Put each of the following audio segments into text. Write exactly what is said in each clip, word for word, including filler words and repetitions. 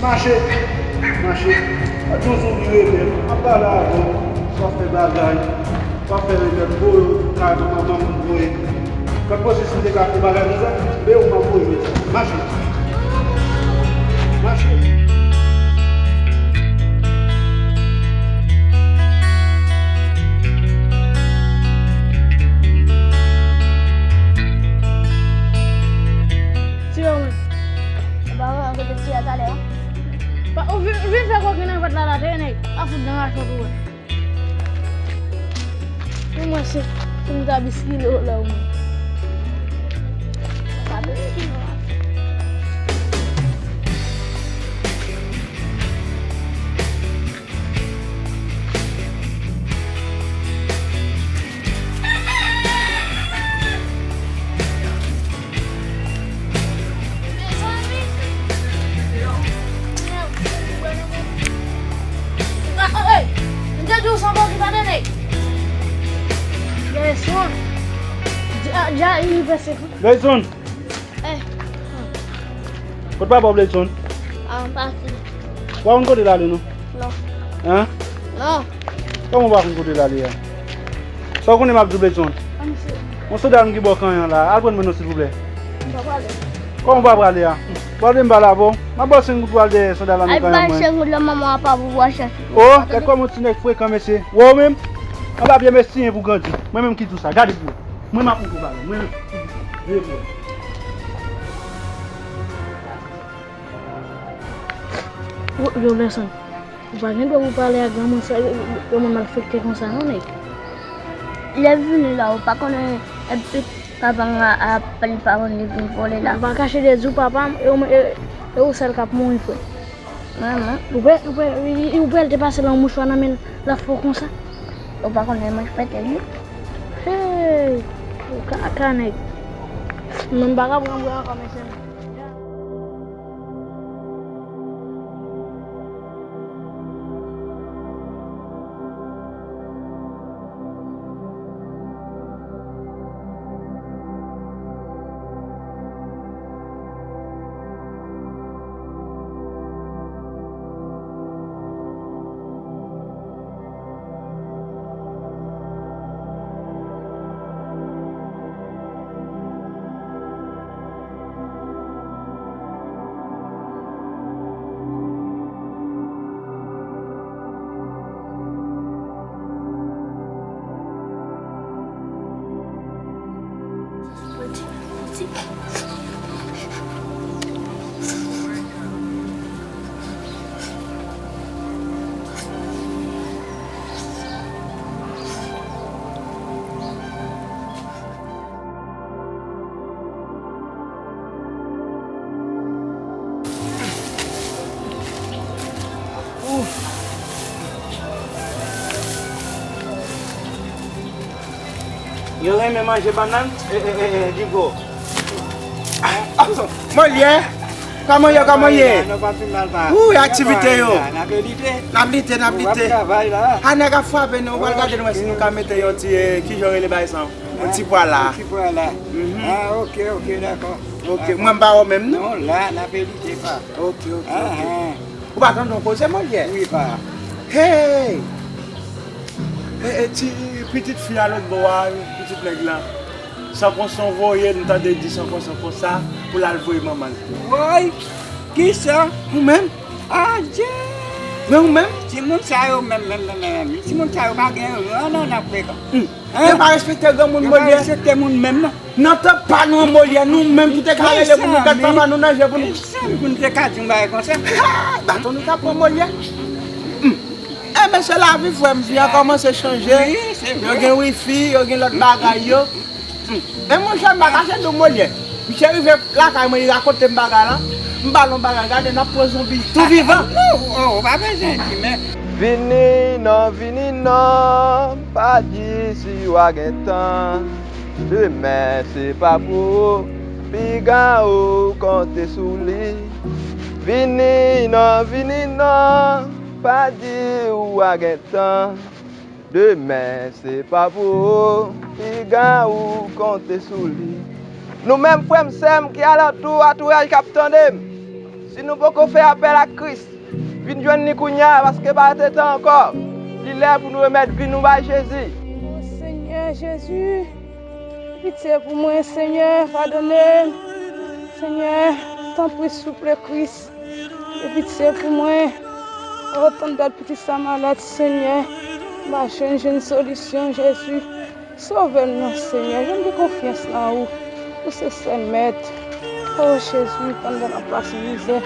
Mache, mache. Pa di yon zonbi rele m. M ap pale avè w. W ap fè bagay. W ap fè remèd. Voye w kay manman m voye. Kòt pwosesi m te ka fè bagay konsa. Men ou m ap voye mezanmi. Mache. Mache. Tire w menm. Ou pa wè kote m tire talè a? Pa, ou vin, vin fè koken nan vant la, la, tande nèg. Pa fout nan rachòt ou wè. Pou mwen, se pou m ta biskile w la, ou menm. Pa biskile w la. Blason. Dja, dja, li pèse. Blason. Eh. Kot papa w, Blason? Ah, m pati. Ou pa konn kote l ale, non? Non. Hein? Non. Kòman ou pa konn kote l ale a? Sa w konnen m ap di w, Blason? Yon sandal m ki bò kanyon an la. Al pran mwen non, silvouplè. M pa prale. Kòman ou pa prale a? Prale m pa la, bon. M ap ba w senk goud pou al dèyè sandal la nan kanyon mwen. Al bay senk goud la, manman apa pou w al chache. Oh, gad kòman ti nèg frekan, mesye. Wè w menm? Anba pye mesye pou grandi. Mwen menm ki di w sa. Gade pou ou. Mwen m ap montre w bagay. Mwen menm ki di w sa. Veye pou ou. Yo, yo, Blason. Ou pa gen dwa pou pale ak granmoun sa, granmoun malfektè konsa non, nèg. Lè vini la, ou pa konnen, epi papa m a, a, li pa konn li vin vole la. M pa kache de di w papa m, e ou, e, e ou sèl k ap mouri, frè. Mwen, mwen. Ou wè, ou wè, ou wè l te pase la yon mouchwa nan men l, l ap fè w konsa. Ou pa konnen mwen fè tèt li. Hey! Ou kaka, nèg. Mwen m pa ka pran bwa ankò, mesye. Yo renmen manje bannann, e, e, e, e, Digo. Molyè, kòman ye, kòman ye? Wi, aktivite yo. N ap lite, n ap lite. A, nèg ap frape nou, ou pral gade nou wè si nou ka mete yon ti, e, kijan yo rele bagay sa? Yon ti pwa la. Yon ti pwa la. Ah, ok, ok, dakò. Ok, mwen m pa wè w menm, non? Non, la, n ap edite pa. Ok, ok, ok. Ou pa tande yon koze, Molyè? Wi, pa. Hey! E, e, ti pitit fi a lòt bò a, pitit nèg la. San konsa w voye, m tande di san konsa konsa, pou l al voye manman l. Woy! Kisa? Ou menm? Adje! Men ou menm? Timoun sa yo menm, menm, menm, menm. Timoun sa yo pa gen ran nan, nan frekan. Yo pa respekte granmoun, Molyè. Yo pa respekte moun menm, non. Nan tan pa nou an, Molyè, nou menm ki te ka rele pou nou, gad papa nou nan je pou nou. Mezanmi, pou nou te ka di yon bagay konsa. Baton nou t ap pran, Molyè. E mesye, lavi, frè m, vi a kòmanse chanje. Wi, se vre. Yo gen wifi, yo gen lòt bagay yo. Men monchè, m pa kache di w, Molyè. Misye rive lakay mwen, li rakonte m bagay la. M ba l yon bagay, gade, n ap pran zonbi tou vivan. Non, ou, ou pa bezwen di, men. Vini non, vini non, pa di si w a gen tan. Demen se pa pou ou, piga ou konte sou li. Vini non, vini non, pa di w a gen tan. Demen se pa pou ou, piga ou konte sou li. Nou menm frè m, sè m ki alantou, antouraj k ap tande m. Si nou poko fè apèl ak Kris, vin jwenn li kounye a, paske pa rete tan ankò. Li lè pou nou remèt vi nou bay Jezi. O Senyè Jezi, pitye pou mwen, Senyè, padone m. Senyè, tanpri, souple, Kris, gen pitye pou mwen. O, tann dòt pitit sa malad, Senyè. M pa jwenn, jwenn solisyon, Jezi. Sove m non, Senyè. Jwenn gen konfyans nan ou. Ou se sèl Mèt. O Jezi, pandan nan plas mizè,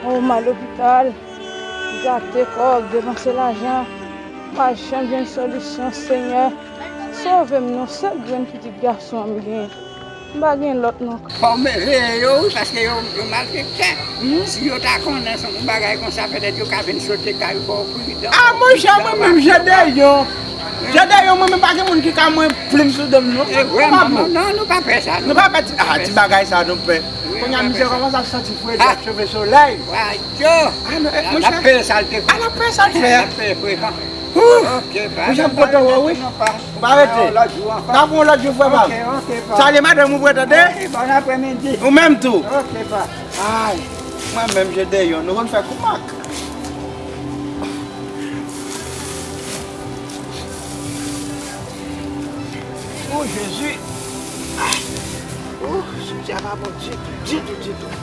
o, m al lopital, gate kò, depanse lajan, m pa janm jwenn solisyon, Senyè. Sove m non, sèl grenn pitit gason an m gen. M pa gen lòt non. Fò w veye yo, wi, paske yo, yo malfektè. Si yo ta konnen se yon bagay konsa, petèt yo ka vin sote kay ou, fò w pridan. A, monchè, mwen menm, Jedeyon. Jedeyon, mwen menm, pa gen moun ki ka mwen plim sou do m, non. E vre, manman, non, nou pa pè sa, nou pa pè ti, a, ti bagay sa, nou pè. Kounye a, mizè kòmanse ap santi fredi ak cheve solèy. Wadyo! A, non, e, monchè. N ap peye sa l te fè. A, n ap peye sa l fè. N ap peye frekan. Ou jan m kontan wè w, wi. Ou pa rete. N ap wè w lòt jou ankò. N ap wè w lòt jou, frè pa m. Salye madanm ou, frè, tande? Ou menm tou. Ay, mwen menm, Jedeyon, nou konn fè kou mak. O Jezi. O, simtyè a pa bon ditou, ditou, ditou.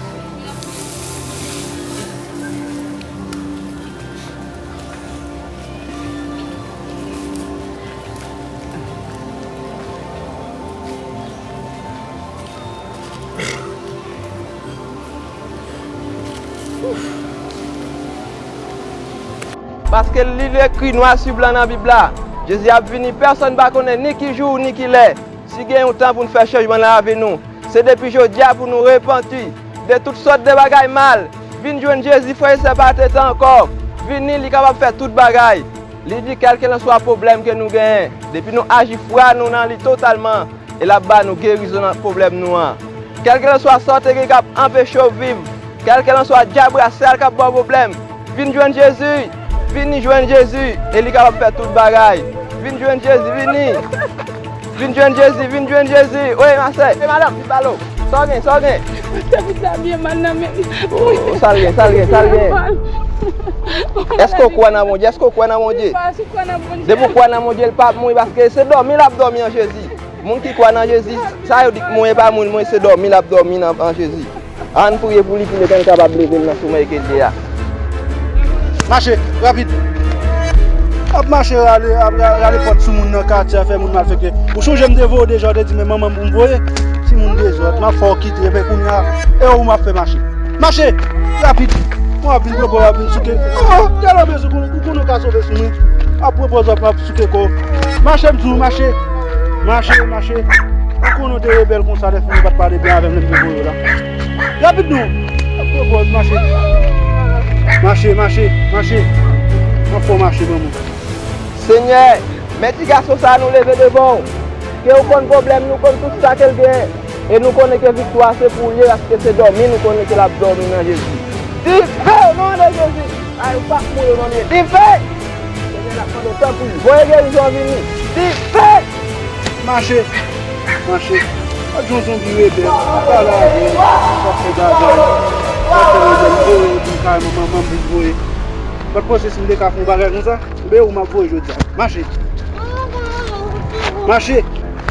Paske li ekri nwa si blan nan Bib la, Jezi ap vini, pèsonn pa konnen ni ki jou ni ki lè. Si gen yon tan pou n fè chanjman nan lavi nou, se depi jodi a pou nou repanti de tout sòt de bagay mal. Vin jwenn Jezi, frè e sè, pa rete tan ankò. Vini, li kapab fè tout bagay. Li di, kèlkelanswa pwoblèm ke nou genyen, depi nou aji fwa nou nan li totalman, e l ap ba nou gerizon nan pwoblèm nou an. Kèlkelanswa sa w te gen k ap anpeche w viv, kèlkelanswa dyab rasyal k ap ba w pwoblèm, vin jwenn Jezi. Vini jwenn Jezi, e li kapab fè tout bagay. Vin jwenn Jezi, vini. Vin jwenn Jezi, vin jwenn Jezi. Wi, masè. E madanm, vin pale w. Sa w gen, sa w gen? Te fout sa byen mal nan men m. O, sa l gen, sa l gen, sa l gen? Èske w kwè nan Bondye? Èske w kwè nan Bondye? Depi w kwè nan Bondye, l p ap mouri, paske se dòmi l ap dòmi an Jezi. Moun ki kwè nan Jezi, sa yo di k mouri pa mouri, mouri se dòmi l ap dòmi nan, an Jezi. Ann priye pou li, pou l kapab leve l nan somèy ke l ye a. Mache, rapid. Ap mache rale, ap ra-, rale pòt sou moun nan katye a, fè moun malfekte. Ou sonje m te voye w deja, w te di men manman m pou m voye. Timoun dezòd, m ap fè w kite, epi kounye a, e ou m ap fè mache. Mache! Rapid! Mwen ap vin pran pòz, ap vin souke. Oh, gade mezye, ou konnen, ou konnen w ka sove sou mwen. Ap pran pòz, ap, ap souke kò w. Mache, m di w, mache! Mache, mache! Ou konnen w te rebèl konsa, lè fini w pa t pale byen avè m, lè m te voye w la. Rapid non! Ap pran pòz, mache! Mache, mache, mache! Mwen fè w mache, manman. Senyè, men ti gason sa a nou leve devan w. Ke ou konn pwoblèm nou, konn tout sa ke l genyen. E nou konnen ke viktwa se pou l ye, paske se dòmi nou konnen ke l ap dòmi nan Jezi. Dife o non de Jezi! Ay, ou p ap mouri o non de Jezi! Dife! Senyè, n ap mande w tanpri, voye gerizon an vini. Dife! Mache! Mache! Gad jan w zonbi rebèl, m pale avè w, w ap fè bagay, w ap fè rebèl, m voye w di m kareman manman m pou m voye. Ou pa t panse si m te ka fè yon bagay konsa? Ebyen ou m ap voye jodi a. Mache. Mache.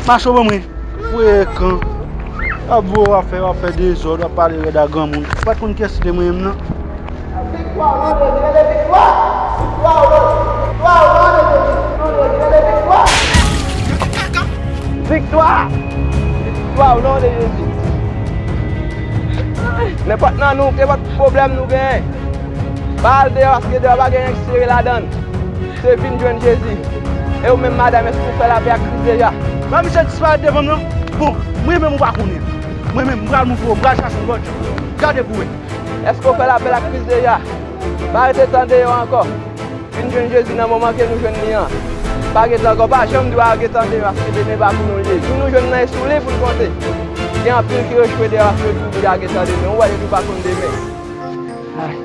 Mache w ban mwen. Voye kan. W ap voye w ap fè, w ap fè dezòd, w ap pale rèd a granmoun. Ou pa t konn kiyès ki te mwen menm nan. Viktwa o non de Jezi, rele viktwa. Viktwa o non, viktwa o non de Jezi, rele viktwa. Viktwa! Viktwa o non de Jezi. Nenpòt nan nou, nenpòt pwoblèm nou genyen, pa al deyò, paske deyò pa gen anyen ki sere ladan l. Se vin jwenn Jezi. E ou menm, madanm, èske ou fè lapè ak Kris deja? Ban misye disparèt devan m non. Bon, mwen menm ou pa konnen. Mwen menm, m pral moute, m pral chache yon lòt jan. Gade pou wè. Èske ou fè lapè ak Kris deja? Pa rete tan deyò ankò. Vin jwenn Jezi nan moman ke nou jwenn li an. Pa gen tan ankò, pa janm di w a gen tan deyò, paske demen pa pou nou l ye. Jou nou jwenn nan e sou li pou n konte. Gen anpil ki rechwe deyò, paske yo toujou di a gen tan demen. Ou wè yo tou pa konn demen. Ay.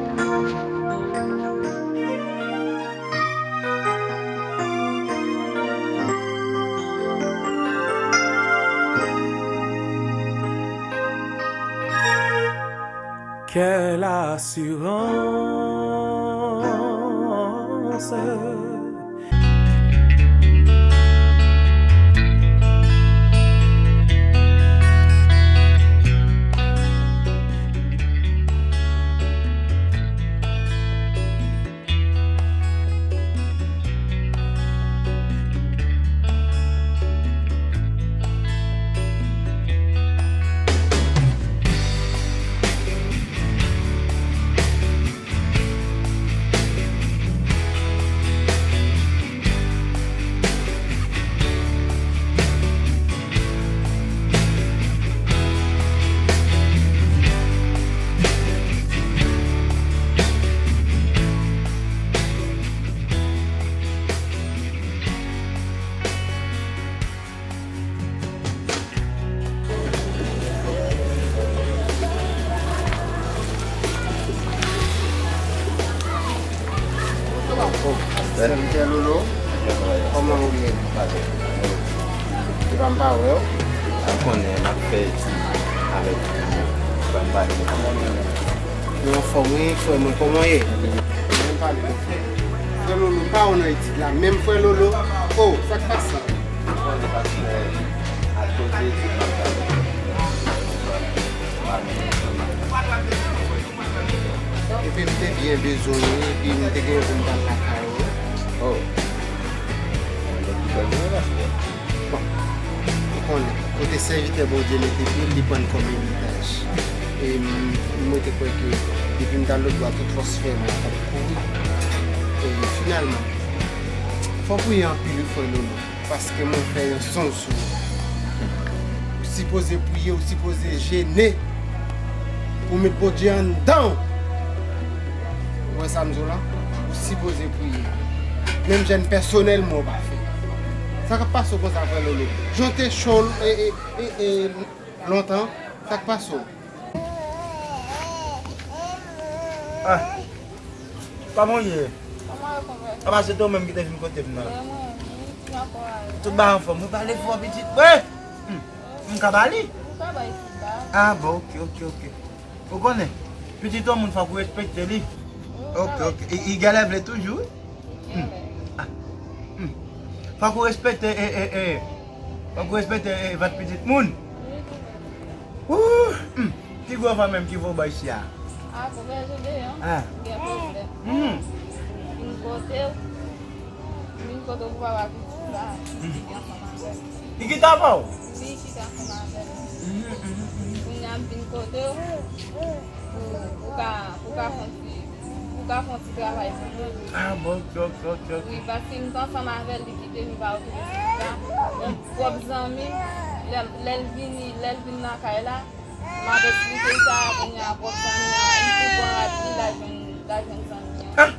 Quelle assurance. Sèvitè Lolo, kòman ou ye? Se pa m pa wè w. Ou konnen, m ap fè etid avèk ou. Se pa m pa wè w. Nou anfòm wi, frè mwen, kòman w ye? Mwen pale de frè. Frè Lolo pa w nan etid la, menm frè Lolo. Oh, sa k pase? Epi m te byen bezwen w, epi m te gen pou m t al lakay ou. Oh. Bon, ou konnen, kote sèvitè Bondye mete pye l, li pran l kòm eritaj. E m, mwen te kwè ke depi m t al lòtbò a, tout fòs fè mwen t ap kouri. E finalman, fò w priye anpil wi, frè Lolo, paske mwen fè yon sonj sou ou. Ou sipoze priye, ou sipoze jene pou w met Bondye anndan w. Ou wè sa m di w la? Ou sipoze priye. Menm jèn pèsonèlman ou pa fè. Sa k ap pase w konsa, frè Lolo? Jan w te cho, e, e, e, e, lontan, sa k pase w? Ah. Kòman w ye? Kòman w ye, konpè? Apa se ou menm ki te vin kote m nan? Mwen, mwen, mwen, mwen, mwen. Tout bagay anfòm. Mwen pale fò pitit. Wè! Hmm. M ka ba li? Ou ka bay fidbak. Ah, bon, ok, ok, ok. Ou konnen, pitit yon moun fòk ou respekte li. Ok, ok. I, i genlè vle toujou, wi. Hmm. Ah. Hmm. Fòk ou respekte, e, e, e. Fòk ou respekte, e, vant pitit moun. Wi, konpè. Ooh, hmm. Ki gwo van menm ki voye w bò isi a? Ah, konpè, jodi a, gen pwoblèm. Hmm. Vin kote w. Vin kote w pou papa pitit la, li ansanm avè l. Li kite avè w? Wi, li kite ansanm avè l. Mhm, mhm, mhm. Kounye a m vin kote w pou, pou ka, pou ka fè yon ti, pou ka fè yon ti travay pou mwen. Ah, bon, ok, ok, ok, ok. Wi, paske m t ansanm avè l, li kite m, li pa retounen sou sa. Yon pwòp zanmi m, lè, lè l vini, lè l vin lakay la, m ap esplike sa, kounye a pwòp zanmi an, li tou pran rad li, l al jwenn, l al jwenn zanmi an. Ah!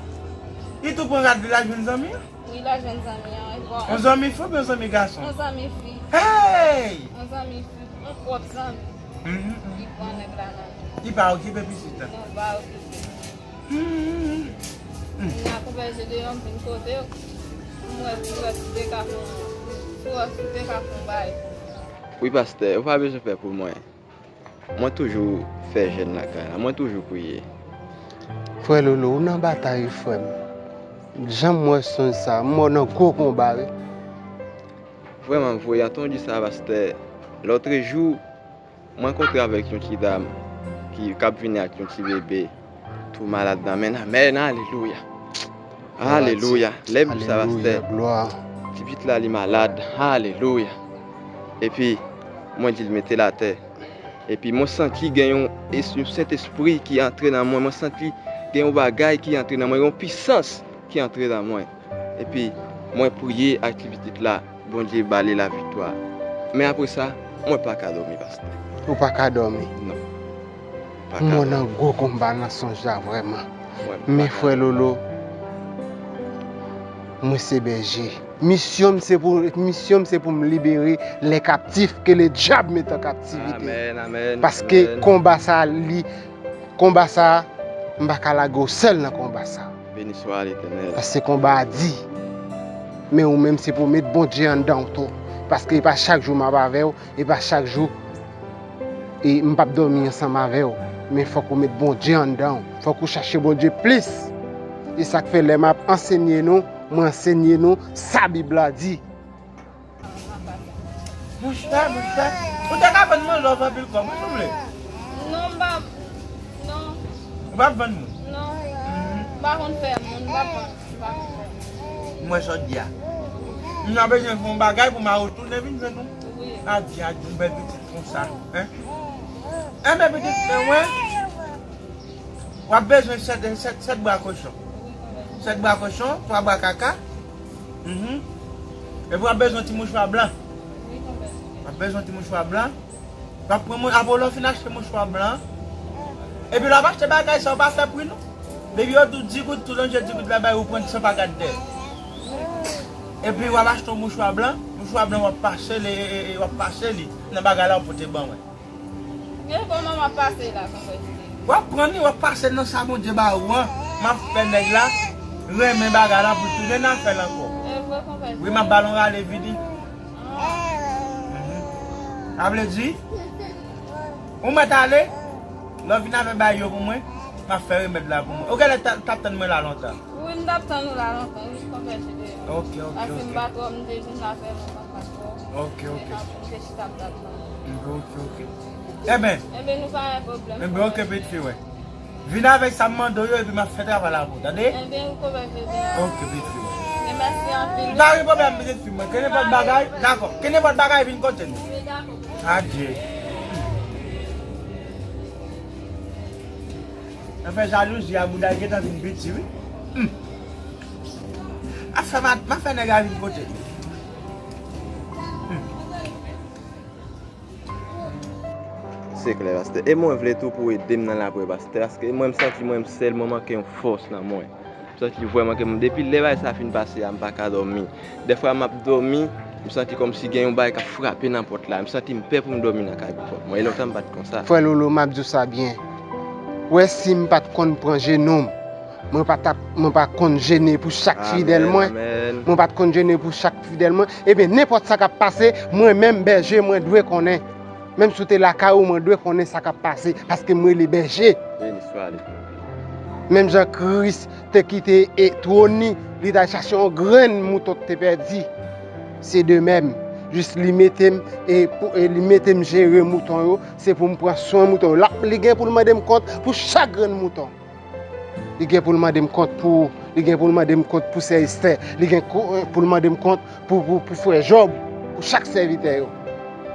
Li tou pran rad li, l al jwenn zanmi an? Wi, l al jwenn zanmi an. Bon, yon zanmi fi oubyen yon zanmi gason? Yon zanmi fi. Hey! Yon zanmi fi, yon pwòp zanmi. Mhm, mhm. Li pran nèg la nan men. Li pa okipe pitit la? Non, li pa okipe. Mhm, mhm, mhm. Kounye a konpè Jedeyon vin kote w. M wè, m wè si w te ka fè yon, si w, si w te ka fè yon bagay. Wi, pastè, ou pa bezwen pè pou mwen. Mwen toujou fè jèn lakay la, mwen toujou priye. Frè Lolo, ou nan batay wi, frè m. Jan m wè sonj sa, m wè w nan gwo konba wi. Vrèman, m voye antonn di sa, pastè. Lòtrejou, mwen rankontre avèk yon ti dam ki, k ap vini ak yon ti bebe. Tou malad nan men, amèn, alelouya. Alelouya. Lè m di sa, pastè, ti pitit la, li malad, alelouya. Epi, mwen di l mete l atè. Epi, mwen santi gen yon es-, yon Sentespri ki antre nan mwen. Mwen santi gen yon bagay ki antre nan mwen, yon pisans ki antre nan mwen. Epi, mwen priye ak ti pitit la. Bondye ba li laviktwa. Men apre sa, mwen pa ka dòmi, pastè. Ou pa ka dòmi? Non. Pa ka dòmi. Mwen nan gwo konba nan sonj la vrèman. Men frè Lolo, mwen se bèje. Misyon m se pou, misyon m se pou m libere les captifs que le diable met en captivité. Amèn, amèn, amèn. Paske konba sa, li, konba sa, m pa ka lage w sèl nan konba sa. Beni swa Letènèl. Paske konba a di. Men ou menm se pou w met Bondye anndan w tou. Paske e pa chak jou m ap avè w, e pa chak jou e m p ap dòmi ansanm avè w. Men fòk ou met Bondye anndan w. Fòk ou chache Bondye plis. E sa k fè lè m ap ansenye nou, mwen ansenye nou sa Bib la di. Monchè, monchè, ou te ka vann mwen love anpil kòb, wi, souple. Non, m pa, non. Ou p ap vann moun? Non. M pa konn fè moun, m pa konn, m pa konn fè moun. Mwen jodi a. M nan bezwen fè yon bagay pou m a retounen vin jwenn ou. Wi. Adi, adi, yon bèl pitit konsa, en? Enben, pitit mwen, w ap bezwen sèt, sèt, sèt bra kochon. Sèt bra kochon, twa bra kaka. Mhm. Epi w ap bezwen ti mouchwa blan. W ap bezwen ti mouchwa blan. W ap pran mou-, apre lè w fin achte mouchwa blan. Epi lè w ap achte bagay sa, w pa fè pri non. Depi yo di w di goud, tou lonje di goud la bay, ou pran san pa gad dèyè. Epi w ap achte yon mouchwa blan, mouchwa blan w ap pase li, e, e, e, w ap pase li nan bagay la w pote ban mwen. Men kòman m ap pase la, konpè Jide? W ap pran li, w ap pase nan sa Bondye ba ou an. M ap fè nèg la renmen bagay la pou tounen nan fè l ankò. E vre, konpè Jide. Wi, m ap ba l yon rale vini. Mhm. Sa vle di, ou mèt ale, lè w vin avè bay yo pou mwen, m ap fè remèd la pou mwen. Ou genlè t ap tann mwen la lontan. Wi, m t ap tann ou la lontan, wi, konpè Jide. Ok, ok, ok. Paske m pa twò, m te vin la fè lontan, m pa twò. Ok, ok. M te chita m t ap tann ou. Ok, ok. Enben. Enben, nou pa gen pwoblèm. Enben, ok, pitit fi, wè. Vin avèk sa m mande w yo, epi m ap fè travay la pou ou, tande? Enben, wi, konpè Jide. Ok, pitit fi, wè. Men mèsi anpil. Pa gen pwoblèm, pitit fi, mwen. Ke nenpòt bagay, dakò. Ke nenpòt bagay, vin kote nou. Wi, dakò. Adye. Nan fè jalouzi a, bouda gentan vin piti, wi. Hmm. Afè m a, m a fè nèg la vin kote li. Hmm. Se klè, pastè. E mwen vle tou pou w ede m nan lapriyè, pastè, paske mwen, m santi mwen, m sèl, mwen manke yon fòs nan mwen. M santi vrèman ke m, depi lè bagay sa fin pase a, m pa ka dòmi. Dèfwa m ap dòmi, m santi kòmsi gen yon bagay k ap frape nan pòt la. M santi m pè pou m dòmi nan kay pòt mwen. E lontan m pa t konsa. Frè Lolo, m ap di w sa byen. Ou wè, si m pa t konn pran jenou m, mwen pa t ap, mwen pa konn jene pou chak fidèl mwen. Amèn, amèn. Mwen pa t konn jene pou chak fidèl mwen. Ebyen, nenpòt sa k ap pase, mwen menm bèje, mwen dwe konnen. Menm si w te lakay ou, mwen dwe konnen sa k ap pase, paske m rele bèje. Beni swa Letènèl. Menm jan Kris te kite e twòn li, li t al chache yon grenn mouton k te pèdi. Se de menm, jis li mete m, e pou, e li mete m jere mouton yo, se pou m pran swen mouton yo. L ap, li gen pou l mande m kont pou chak grenn mouton. Li gen pou l mande m kont pou, li gen pou l mande m kont pou sè Estè. Li gen kou-, pou l mande m kont pou, pou, pou frè Jòb, pou chak sèvitè yo.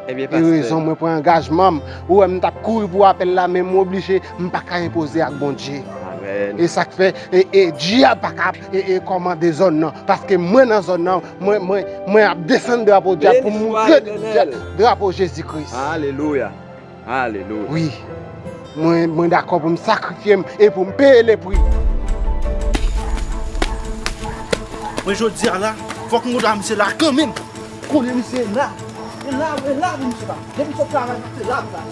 Ebyen, pastè. E rezon mwen pran angajman m. Ou wè m t ap kouri pou apèl la, men m oblije, m pa ka enpoze ak Bondye. Amèn. E sa k fè, e, e dyab pa ka, e, e kòmande zòn nan. Paske mwen nan zòn nan, mwen, mwen, mwen ap desann drapo dyab pou m montre dya-, drapo Jezi Kris. Alelouya. Alelouya. Wi. Mwen, mwen dakò pou m sakrifye m e pou m peye le pri. Mwen jodi a la, fòk m kontre a misye la kanmenm. Konnen misye la. E la, e la pou misye pa. Depi sot travay, se la pou la.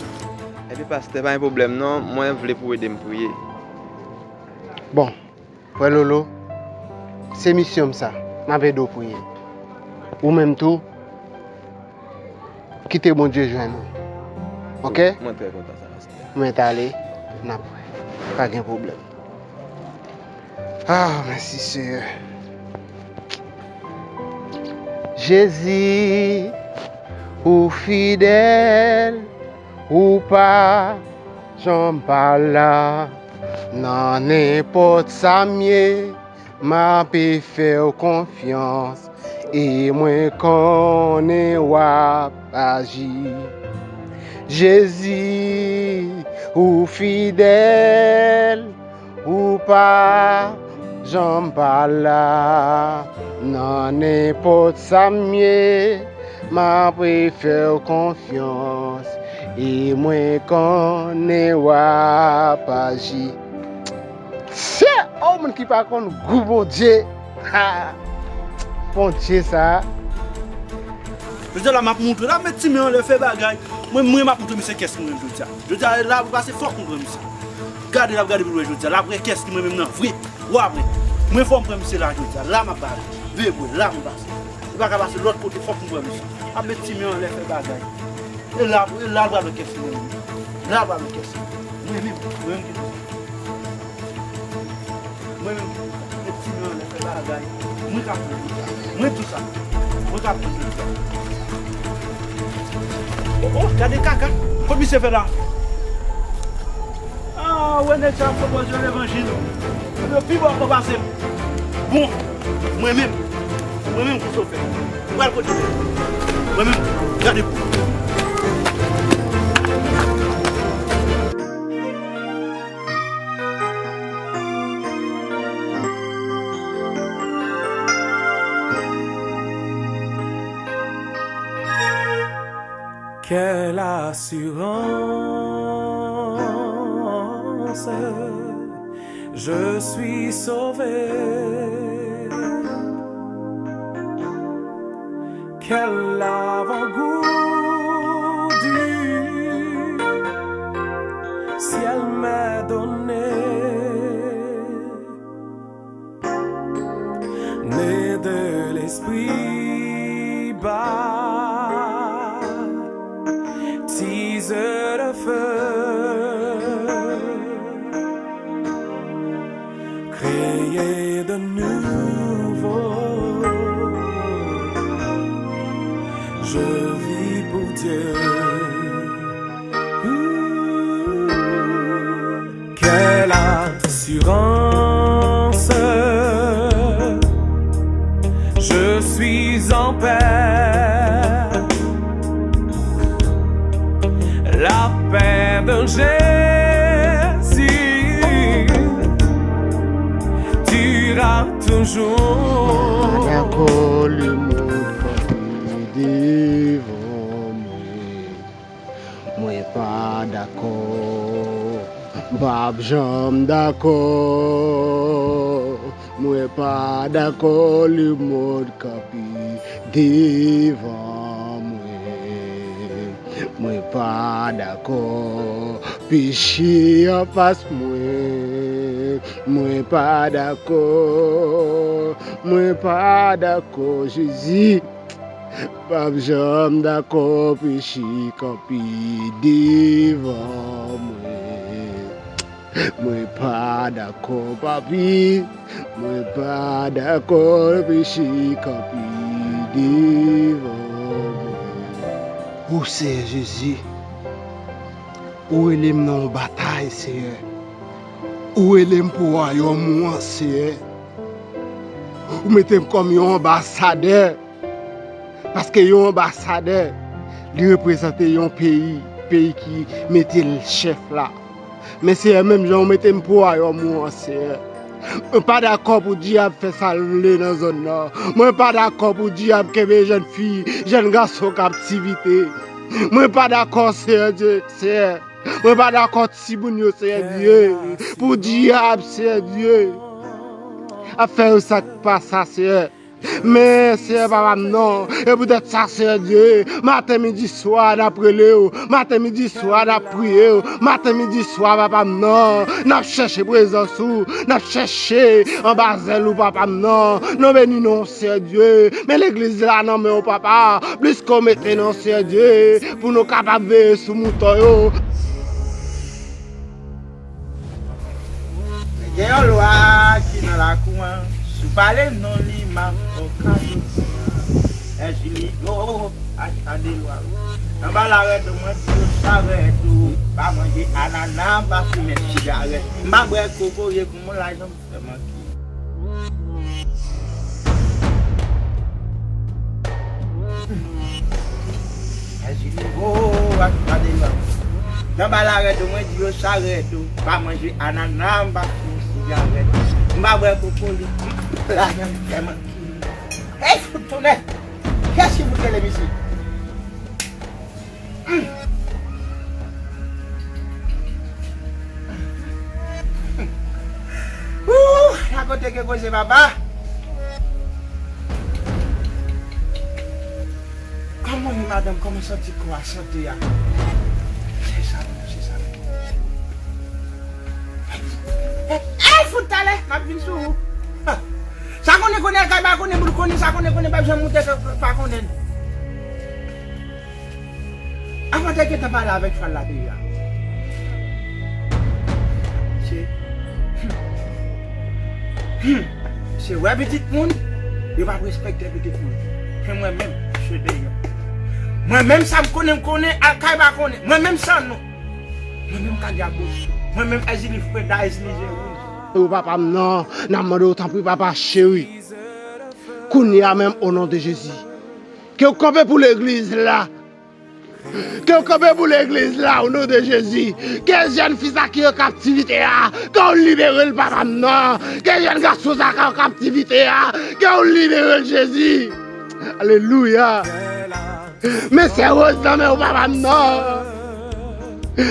Epi pastè, pa gen pwoblèm non, mwen vle pou w ede m priye. Bon. Frè Lolo, se misyon m sa. M ap ede w priye. Ou menm tou, kite Bondye jwenn ou. Oke? Mwen trè kontan sa, pastè. Mwen t ale, n ap wè. Pa gen pwoblèm. Ah, mèsi, Seyè. Jezi, ou fidèl, ou pa janm pa la. Nan nenpòt sa m ye, m ape fè w konfyans, e mwen konnen w ap aji. Jezi, ou fidèl, ou pa janm pa la. Nan nenpòt sa m ye, m ape fè w konfyans, e mwen konnen w ap aji. Tchè! O, moun ki pa konn gou Bondye. Ha! Bondye sa. Jodi a la m ap montre, la met ti men anlè fè bagay. Mwen, mwen m ap montre misye kès mwen menm jodi a. Jodi a la pou pase fòk m pran misye. Gade l ap gade pou l wè jodi a. L ap wè kès li mwen menm nan vre. W ap wè. Mwen fò m pran misye la jodi a. La m ap pale. Veye pou la m pase. Li pa ka pase lòt kote, fòk m pran misye. Ap met ti men anlè fè bagay. E la, e la l pral wè kès li mwen menm. La l pral wè kès li. Mwen menm, mwen menm ki di sa. Mwen menm ki di sa. Mwen timoun anlè fè bagay. Mwen ka pran tout sa. Mwen tout sa. Mwen ka pran tout sa. Oh, oh, gade kaka. Kot misye fè la? Ah, wè nèg sa pwopoze levanjil. Yo pi bon ankò pase m. Bon, mwen menm, mwen menm kou sofè. Mwen al kote. Mwen menm, gade kou. Quelle assurance, je suis sauvé. Quel avant-goût du ciel m'est donné. Né de l'esprit, baptisé de feu, créé de nouveau, je vis pour Dieu. Quelle assurance, je suis en paix. La paix de Jésus durera toujours. Dakò, lemonn kanpe devan mwen. Mwen pa dakò, m p ap janm dakò. Mwen pa dakò, lemonn kanpe devan mwen. Mwen pa dakò, peche anfas mwen. Mwen pa dakò, mwen pa dakò, Jezi. M p ap janm dakò peche kanpe devan mwen. Mwen pa dakò, papi. Mwen pa dakò peche kanpe devan mwen. O Seyè Jezi, ou rele m nan yon batay, Seyè. Ou rele m pou wayòm ou an, Seyè. Ou mete m kòm yon anbasadè. Paske yon anbasadè, li reprezante yon peyi, peyi ki mete l chèf la. Men Seyè, menm jan ou mete m pou wayòm ou an, Seyè. Mwen pa dakò pou dyab fè sa l vle nan zòn nan. Mwen pa dakò pou dyab kenbe jèn fi, jèn gason kaptivite. Mwen pa dakò, Seyè Dye, Seyè. Mwen pa dakò timoun yo, Seyè Dye, pou dyab, Seyè Dye, ap fè yo sa k pa sa, Seyè. Men, Seyè, papa m non. E poutèt sa, Seyè Dye, maten, midi, swa, n ap rele w. Maten, midi, swa, n ap priye w. Maten, midi, swa, papa m non. N ap chèche prezans ou. N ap chèche anba zèl ou, papa m non. Non beni non, Seyè Dye. Men legliz la nan men w, papa. Plis ke w mete nan, Seyè Dye, pou nou kapab veye sou mouton yo. Men gen yon lwa ki nan lakou an, si w pale non li, m ap fè w kado. Èzili, o, o, o, a, tande lwa, wi. Anba larèt ou, mwen di yo sa rèt ou, pa manje anana, pa fimen sigarèt. M pa bwè kokoye, kouman lajan m fè manke. Èzili, o, o, o, a, tande lwa. Anba larèt ou, mwen di yo sa rèt ou, pa manje anana, m pa fimen sigarèt. M pa bwè kokoye, lajan m fè manke. Ey, fout tounen! Kiyès ki fout rele misye? Ooh, la kote ke koze papa. Kòman ye madanm, kòman santi kò a, sante a? Se sa menm, se sa menm. Ey, fout talè, m ap vin sou ou. Ha. Sa konnen konnen al kay pa konnen boul konnen, sa konnen konnen pa janm moute pa konnen. Avan te gentan pale avèk chwal la deja. Se wè pitit moun, yo p ap respekte pitit moun. Ke mwen menm, se deyò. Mwen menm sa m konnen, m konnen, al kay pa konnen. Mwen menm san non. Mwen menm ka dyabos. Mwen menm Ezili Freda, Ezili Jerome. O papa m nan, n ap mande w tanpri papa cheri. Kounye a menm o non de Jezi. Ke w kanpe pou legliz la. Ke w kanpe pou legliz la, o non de Jezi. Ke jèn fi sa ki an kaptivite a, ke w libere l papa m nan. Ke jèn gason sa ki an kaptivite a, ke w libere l Jezi. Alelouya. Men sè Rose nan men w papa m nan.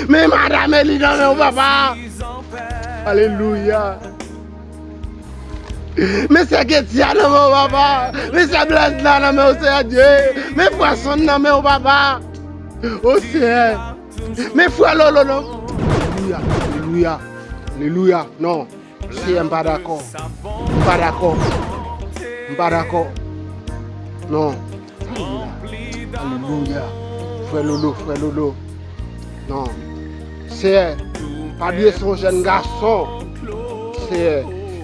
Men madanm Eli nan men w papa. Alelouya. Men sè Ketia nan men w papa. Men sè Blaise la nan men w Seyè Dye. Men frè Sonn nan men w papa. O Seyè. Men frè Lolo nan. Alelouya. Alelouya. Alelouya. Non. Seyè, m pa dakò. M pa dakò. M pa dakò. Non. Alelouya. Alelouya. Frè Lolo, frè Lolo. Non. Seyè, pa bliye se yon jèn gason. Seyè,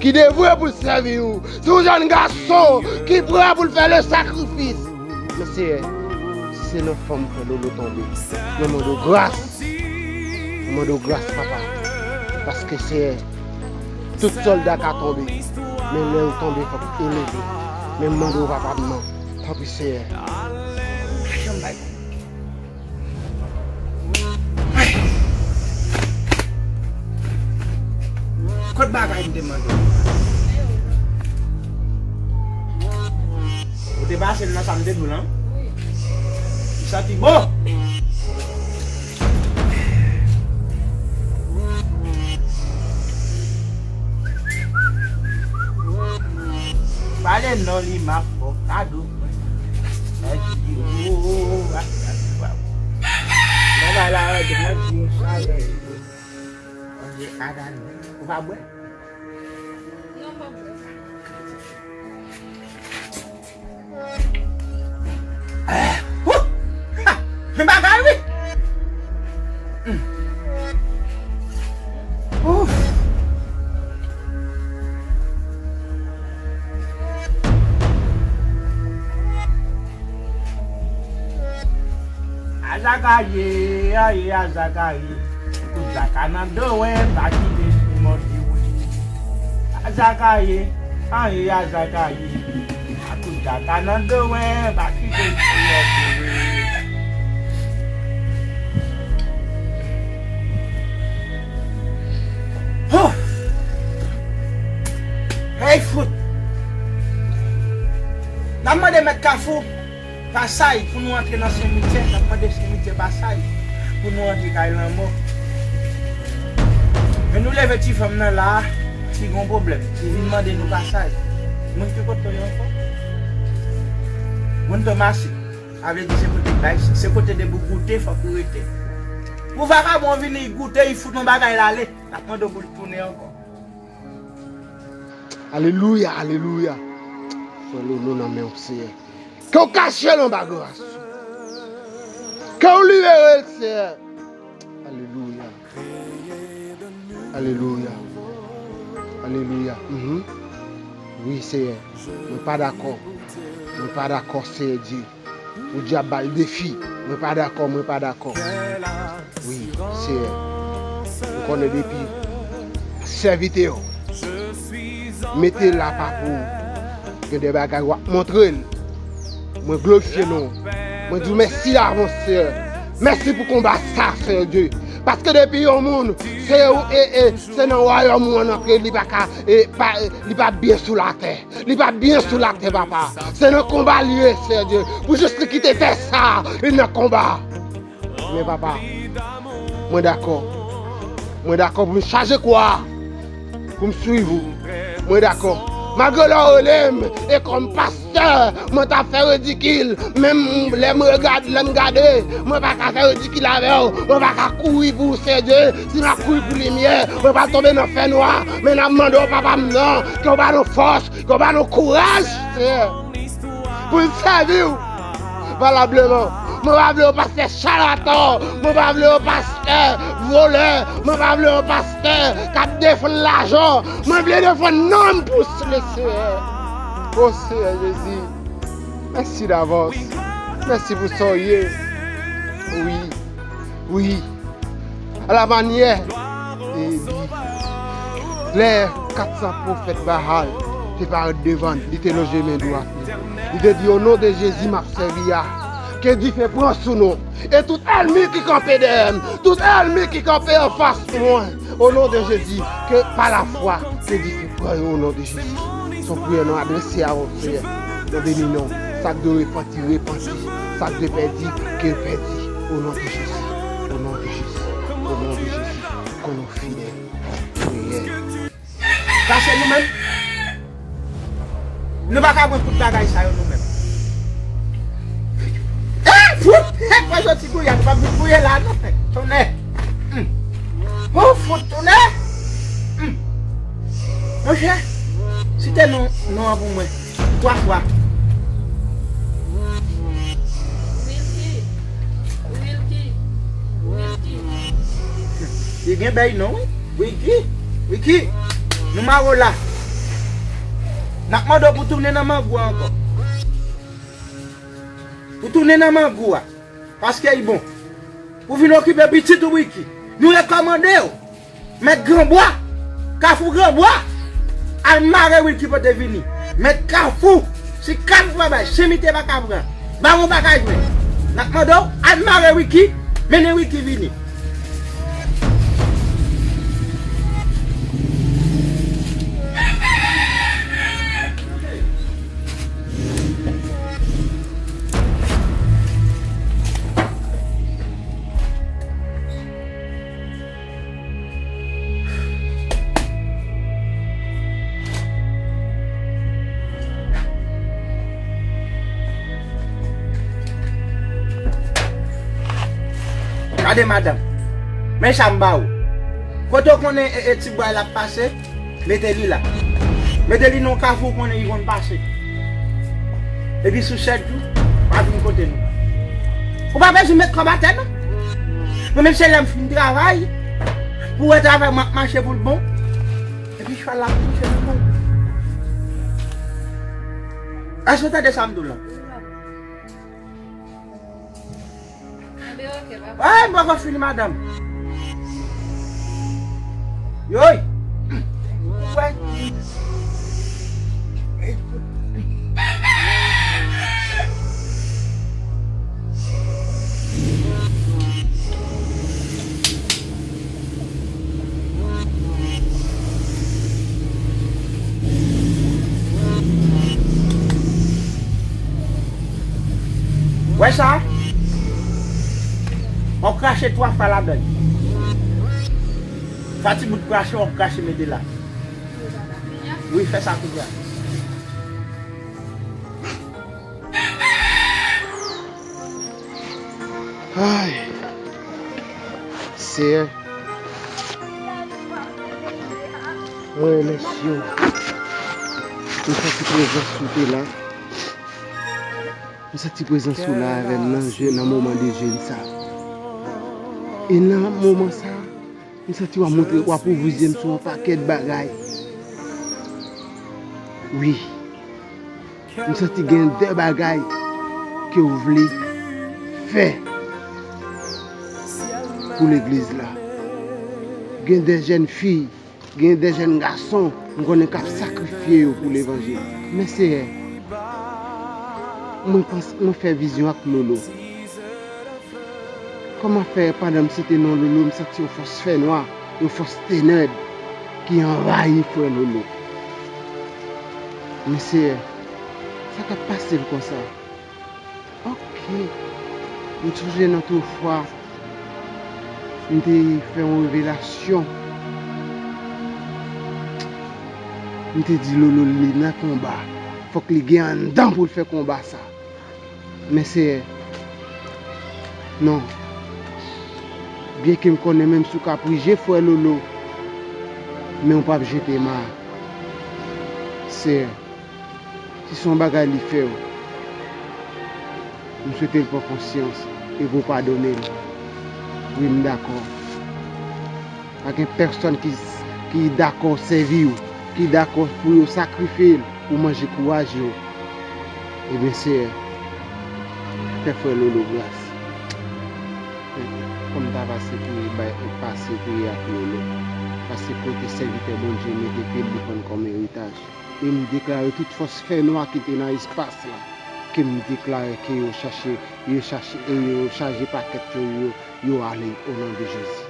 ki devwe pou l sèvi w. Se yon jèn gason ki prè pou l fè le sakrifis. Men Seyè, si se nan fanm frè Lolo tonbe, mwen mande w gras. Mwen mande w gras, papa. Paske Seyè, tout sòlda ka tonbe, men lè yo tonbe, fòk yo leve. Men m mande w, papa m nan, tanpri, Seyè. Kot bagay m te mande w? Ou te pase l nan sa m te di w lan? Li santi bon. Pale non li m ap fè w kado. Mwen bay la, mwen di yon chalè. Manje adane. Ou pa bwè? Non, m pa bwè. Ah, wou! Ha! Men bagay wi! Hmm. Ouf! Azakaye, aye Azakaye, kout zaka nan do w, pa kite li mòde w. Azakaye, aye Azakaye, kout zaka nan do w, pa kite li mòde w. Huh! Hey, fout! N ap mande mèt Kafou pasaj pou nou antre nan simityè, n ap mande simityè pasaj pou nou antre kay lanmò. Men nou leve ti fanm nan la, li gen yon pwoblèm. Li vin mande nou pasaj. Moun ki kote w ye ankò? Moun Tomasi. Sa vle di se kote bay, se kote depi w goute, fòk ou rete. Pou vakabon vini, li goute, li fout yon bagay l ale, l ap mande w pou l tounen ankò. Alelouya, alelouya. Frè Lolo nan men w, Seyè. Ke w kache l anba gras ou. Ke w libere l, Seyè. Alelouya. Alelouya. Alelouya. Mhm. Wi, Seyè. Mwen pa dakò. Mwen pa dakò, Seyè Dye. Ou di ap ba l defi. Mwen pa dakò, mwen pa dakò. Wi, Seyè. Ou konnen depi sèvitè w mete l apa pou ou, gen de bagay w ap montre l. Mwen glorifye non w. Mwen di w mèsi davans, Seyè. Mèsi pou konba sa, Seyè Dye. Paske depi yon moun, se, e, e, se nan wayòm ou an antre, li pa ka, e, pa, e, li pa byen sou latè. Li pa byen sou latè, papa. Se nan konba li ye, Seyè Dye. Pou jis li kite tè sa, li nan konba. Men, papa, mwen dakò. Mwen dakò pou m chaje kwa a, pou m swiv ou. Mwen dakò. Malgre lè w rele m, e kòm pastè, mwen t ap fè ridikil. Menm lè m regad, lè m gade, mwen pa ka fè ridikil avè w. Mwen pa ka kouri pou w, Seyè Dye. Si m ap kouri pou limyè, mwen pral tonbe nan fènwa. Men n ap mande w, papa m nan, ke w ba nou fòs, ke w ba nou kouraj, Seyè, pou n sèvi w valableman. Mwen pa vle yon pastè chalatan. Mwen pa vle yon pastè vòlè, mwen pa vle yon pastè k ap defann lajan, mwen vle defann nanm pou le Seyè. O Seyè Jezi, mèsi davans. Mèsi pou sa w ye. Wi, wi. Alamanyè Eli, lè kat san pwofèt Baal te parèt devan l, li te lonje men dwat li. Li te di, "O non de Jezi m ap sèvi a, ke dife pran sou nou. E tout ènmi ki kanpe dèyè m, tout ènmi ki kanpe anfas mwen, o non de Jezi, ke pa lafwa, ke dife pran yo o non de Jezi." Se yon priyè nou adrese a ou, Seyè. Nou beni non. Sa k dwe repanti, repanti. Sa k dwe pèdi, ke l pèdi. O non de Jezi. O non de Jezi. O non de Jezi. Ke nou fidèl. Priyè. Sa se nou menm. Nou pa ka pran tout bagay sa yo nou menm. Eh, fout! Hey, mwen soti gouya, nou pa vin gouye la, non. Tonnè. Hmm. Oh, fout, tonnè. Hmm. Monchè, site non, non an pou mwen. Twa fwa. Wilky. Wilky. Wilky. Li gen bèy non, wi. Wilky. Wilky. Nou mare w la. N ap mande w pou tounen nan mangou a ankò. Pou tounen nan mangou a. Paske li bon. Pou vin okipe pitit ou, Wilky. Nou rekòmande w. Mèt Granbwa, Kafou Granbwa, al mare Wilky pote vini. Mèt Kafou, si Kafou pa bay, Semite pa ka pran. Bawon pa ka jwenn. N ap mande w, al mare Wilky, mennen Wilky vini. Gade madanm, men sa m ba ou. Kote w konnen e, e ti bwa l ap pase, mete li la. Mete li nan kafou w konnen li konn pase. Epi sou sèt jou, pa vin kote nou. Ou pa bezwen met kòb atè non. Mwen menm se lè m fin travay, pou wè travay mwen ap mache pou l bon. Epi chwal la ap touche nan men w. Èske w tande sa m di w lan? Anben, oke, papa. Ay, m poko fini, madanm. Yoy! Ou kwè? Wè sa? W ap krache twa fwa ladan l. Sa ti bout krache, w ap krache mete la. Wi, fè sa kounye a. Ay, Seyè, mwen remèsye w. M santi prezans ou te la. M santi prezans ou la avè m nan je, nan moman de jèn sa. E nan moman sa, m santi w ap montre, w ap ouvri zye m sou yon pakèt bagay. Wi. M santi gen de bagay ke w vle fè pou legliz la. Gen de jèn fi, gen de jèn gason, m konnen k ap sakrifye yo pou levanjil. Men Seyè, mwen panse, mwen fè vizyon ak Lolo. Kòman fè pandan m site non Lolo, m santi yon fòs fènwa, yon fòs tenèb ki anvayi frè Lolo? Men Seyè, sa k ap pase l konsa? Oke. M sonje nan twofwa, m te fè yon revelasyon. M te di Lolo li nan konba. Fòk li gen anndan pou l fè konba sa. Men Seyè, non. Byenke m konnen menm si w ka prije frè Lolo, men w p ap jete m a. Seyè, si se yon bagay li fè w, m swete l pran konsyans e pou w padone l. Wi, m dakò. Pa gen pèsonn ki, ki dakò sèvi w, ki dakò pou yo sakrifye l pou manje kouraj yo. Ebyen, Seyè, fè frè Lolo gras. Fò m ta pase priye, bay, pase priye ak Lolo. Pase kote sèvitè Bondye mete pye l li pran kòm eritaj. E m deklare tout fòs fènwa ki te nan espas la, ke m deklare ke yo chache, yo chache, e yo chaje pakèt yo, yo, yo ale o non de Jezi.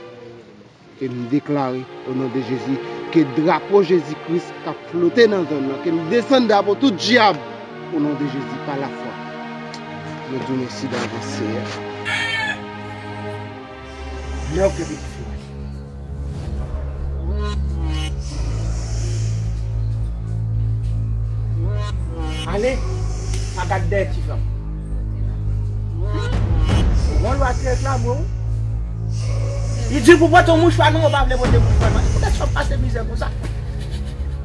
E m deklare, o non de Jezi, ke drapo Jezi Kris k ap flote nan zòn nan, ke m desann drapo tout dyab, o non de Jezi, pa lafwa. Mwen di w mèsi davans, Seyè. Lè w kenbe ti fi mwen. Ale, pa gad dèyè ti fanm. Ou gon lwa ki reklame w. Li di pou pote yon mouchwa, non, ou pa vle pote mouchwa, non. Poutèt sa w pase mizè konsa.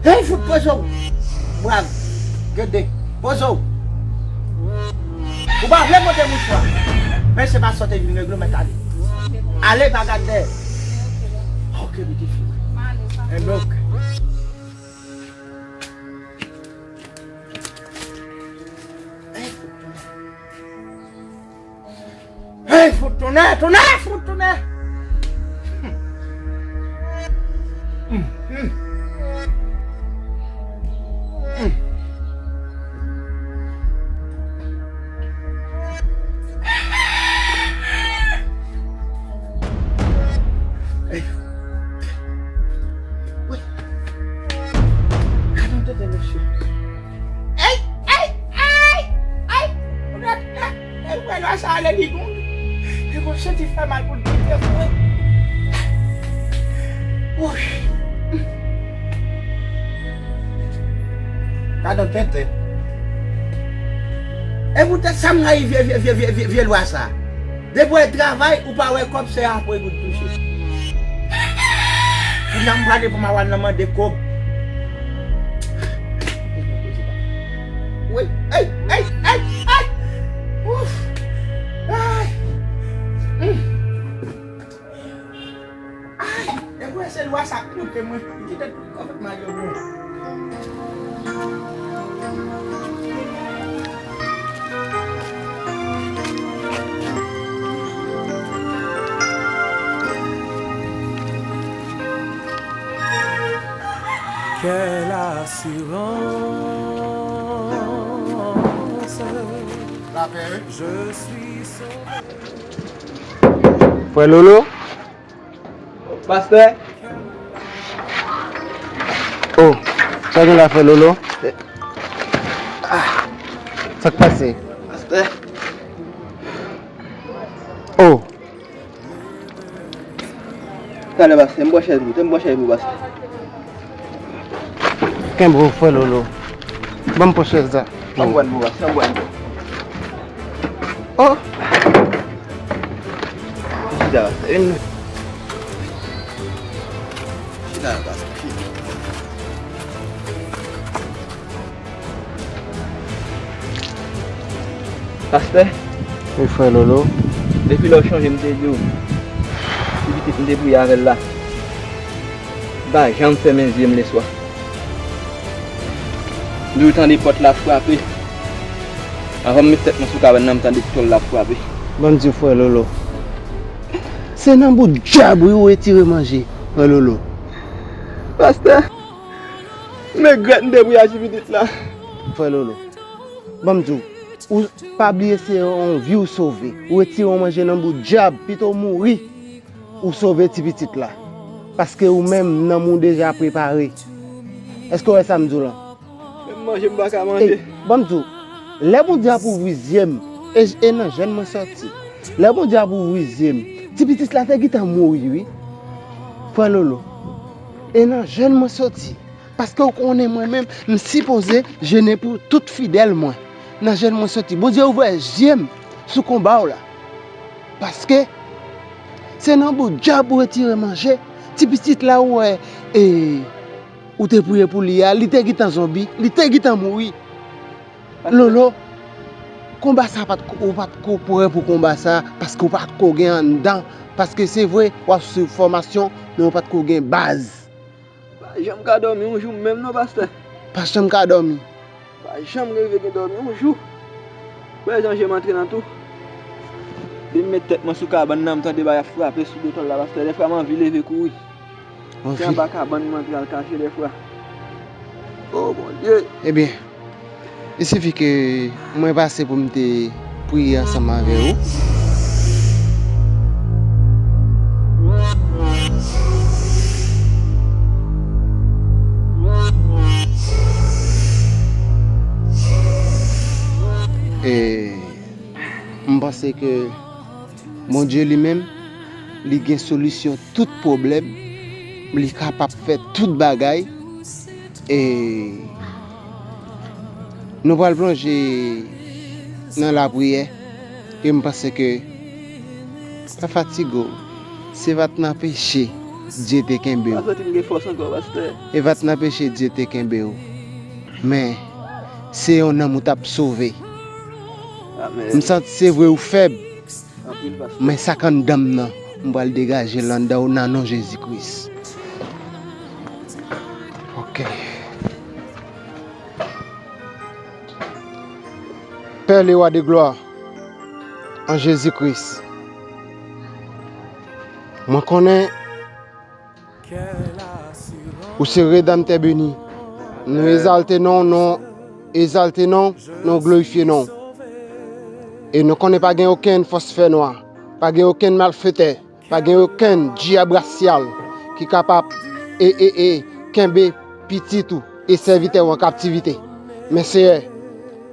Hey, fout poze w. Brav. Gede. Poze w. Ou pa vle pote mouchwa. Men se pa sa w te vin regle, w mèt ale. Ale, pa gad dèyè. Ok, pitit fi. Hello. Hey, fout tonnè, tonnè, fout tonnè. Hey. Wi. Gade yon tenten, mesye. Ey, ey, ey, ey. Ou wè, ou wè lwa sa ale li gon. Li gon santi fè mal pou l pete vre. Wouch. Gade yon tenten. E poutèt sa m rayi vye, vye, vye, vye, vye, vye lwa sa. Depi w travay, ou pa wè kòb, se apre goud touche. Kounya m prale pou m al nan mande kòb. Wi, ey, ey, ey, ey! Ouf! Ay! Hmm. Ay, e pou se lwa sa k koute mwen. Li kite tout kòb mal yo bon. Quelle assurance, je suis sauvé. Frè Lolo? Pastè. Oh, sa gen la, frè Lolo? Ah, sa k pase? Pastè. Oh. Talè, pastè, m pran chèz pou, m pran chèz pou, pastè. Kenbe w, frè Lolo. Ban m pran chèz la. Ann pran pou, pastè, ann pran pou. Oh! Chita, pastè, vin. Chita, pastè, chita. Pastè. Wi, frè Lolo. Depi lè w chonje m te di w, ti pitit m te priye avè l la, m pa janm fèmen zye m leswa. M toujou tande pòt la frape. Anvan m met tèt mwen sou kabann nan, m tande tòl la frape. Ban m di w, frè Lolo, se nan bout dyab wi ou retire manje, frè Lolo. Pastè, m regrèt m te priye a ti pitit la. Frè Lolo, ban m di w, ou pa bliye se yon vi w sove. Ou retire yon manje nan bout dyab, pito w mouri, ou sove ti pitit la. Paske ou menm, nanm ou deja prepare. Èske w wè sa m di w lan? Menm manje m pa ka manje. Ey, ban m di w, lè Bondye ap ouvri zye m, e, e nan jèn mwen sòti. Lè Bondye ap ouvri zye m, ti pitit la te gentan mouri, wi. Frè Lolo, e nan jèn mwen sòti. Paske w konnen mwen menm, m sipoze jene pou tout fidèl mwen. Nan jèn mwen sòti. Bondye ouvè zye m sou konba w la. Paske se nan bout dyab ou retire manje. Ti pitit la ou wè, e, ou te priye pou li a, li te gentan zonbi, li te gentan mouri. Lolo, konba sa pa t ko, ou pa t ko prè pou konba sa, paske ou pa t ko gen anndan Paske se vre, w ap swiv fòmasyon, men w pa t ko gen baz. Pa janm ka dòmi yon jou menm non, pastè. Pa janm ka dòmi. Pa janm rive gen dòmi yon jou. Wè jan je m antre nan tou. Depi m met tèt mwen sou kabann nan, m tande bagay ap frape sou do tòl la, pastè. Dèfwa m anvi leve kouri. Se anba kabann mwen antre al kache dèfwa. O Bondye! Ebyen, li sifi ke mwen pase pou m te priye ansanm avè ou. E m panse ke Bondye li menm, li gen solisyon tout pwoblèm, li kapab fè tout bagay. E nou pral plonje nan lapriyè, e m panse ke pa fatige w. Se pa t nan peche Dye te kenbe w. Pa santi m gen fòs ankò, pastè. E pa t nan peche Dye te kenbe w. Men, se yon nanm ou t ap sove. Amèn. M santi se vre ou fèb. Anpil, pastè. Men sa k anndan m nan, m pral degaje l anndan w nan non Jezi Kris. Ok. Père le roi de gloire, en Jésus-Christ, mwen konnen ou se Redanmtè beni. Nou egzalte non, nou egzalte non, nou glorifye non. E nou konnen pa gen okenn fòs fènwa, pa gen okenn malfetè, pa gen okenn dyab rasyal ki kapab e, e, e, kenbe pitit ou e sèvitè ou an kaptivite. Men Seyè,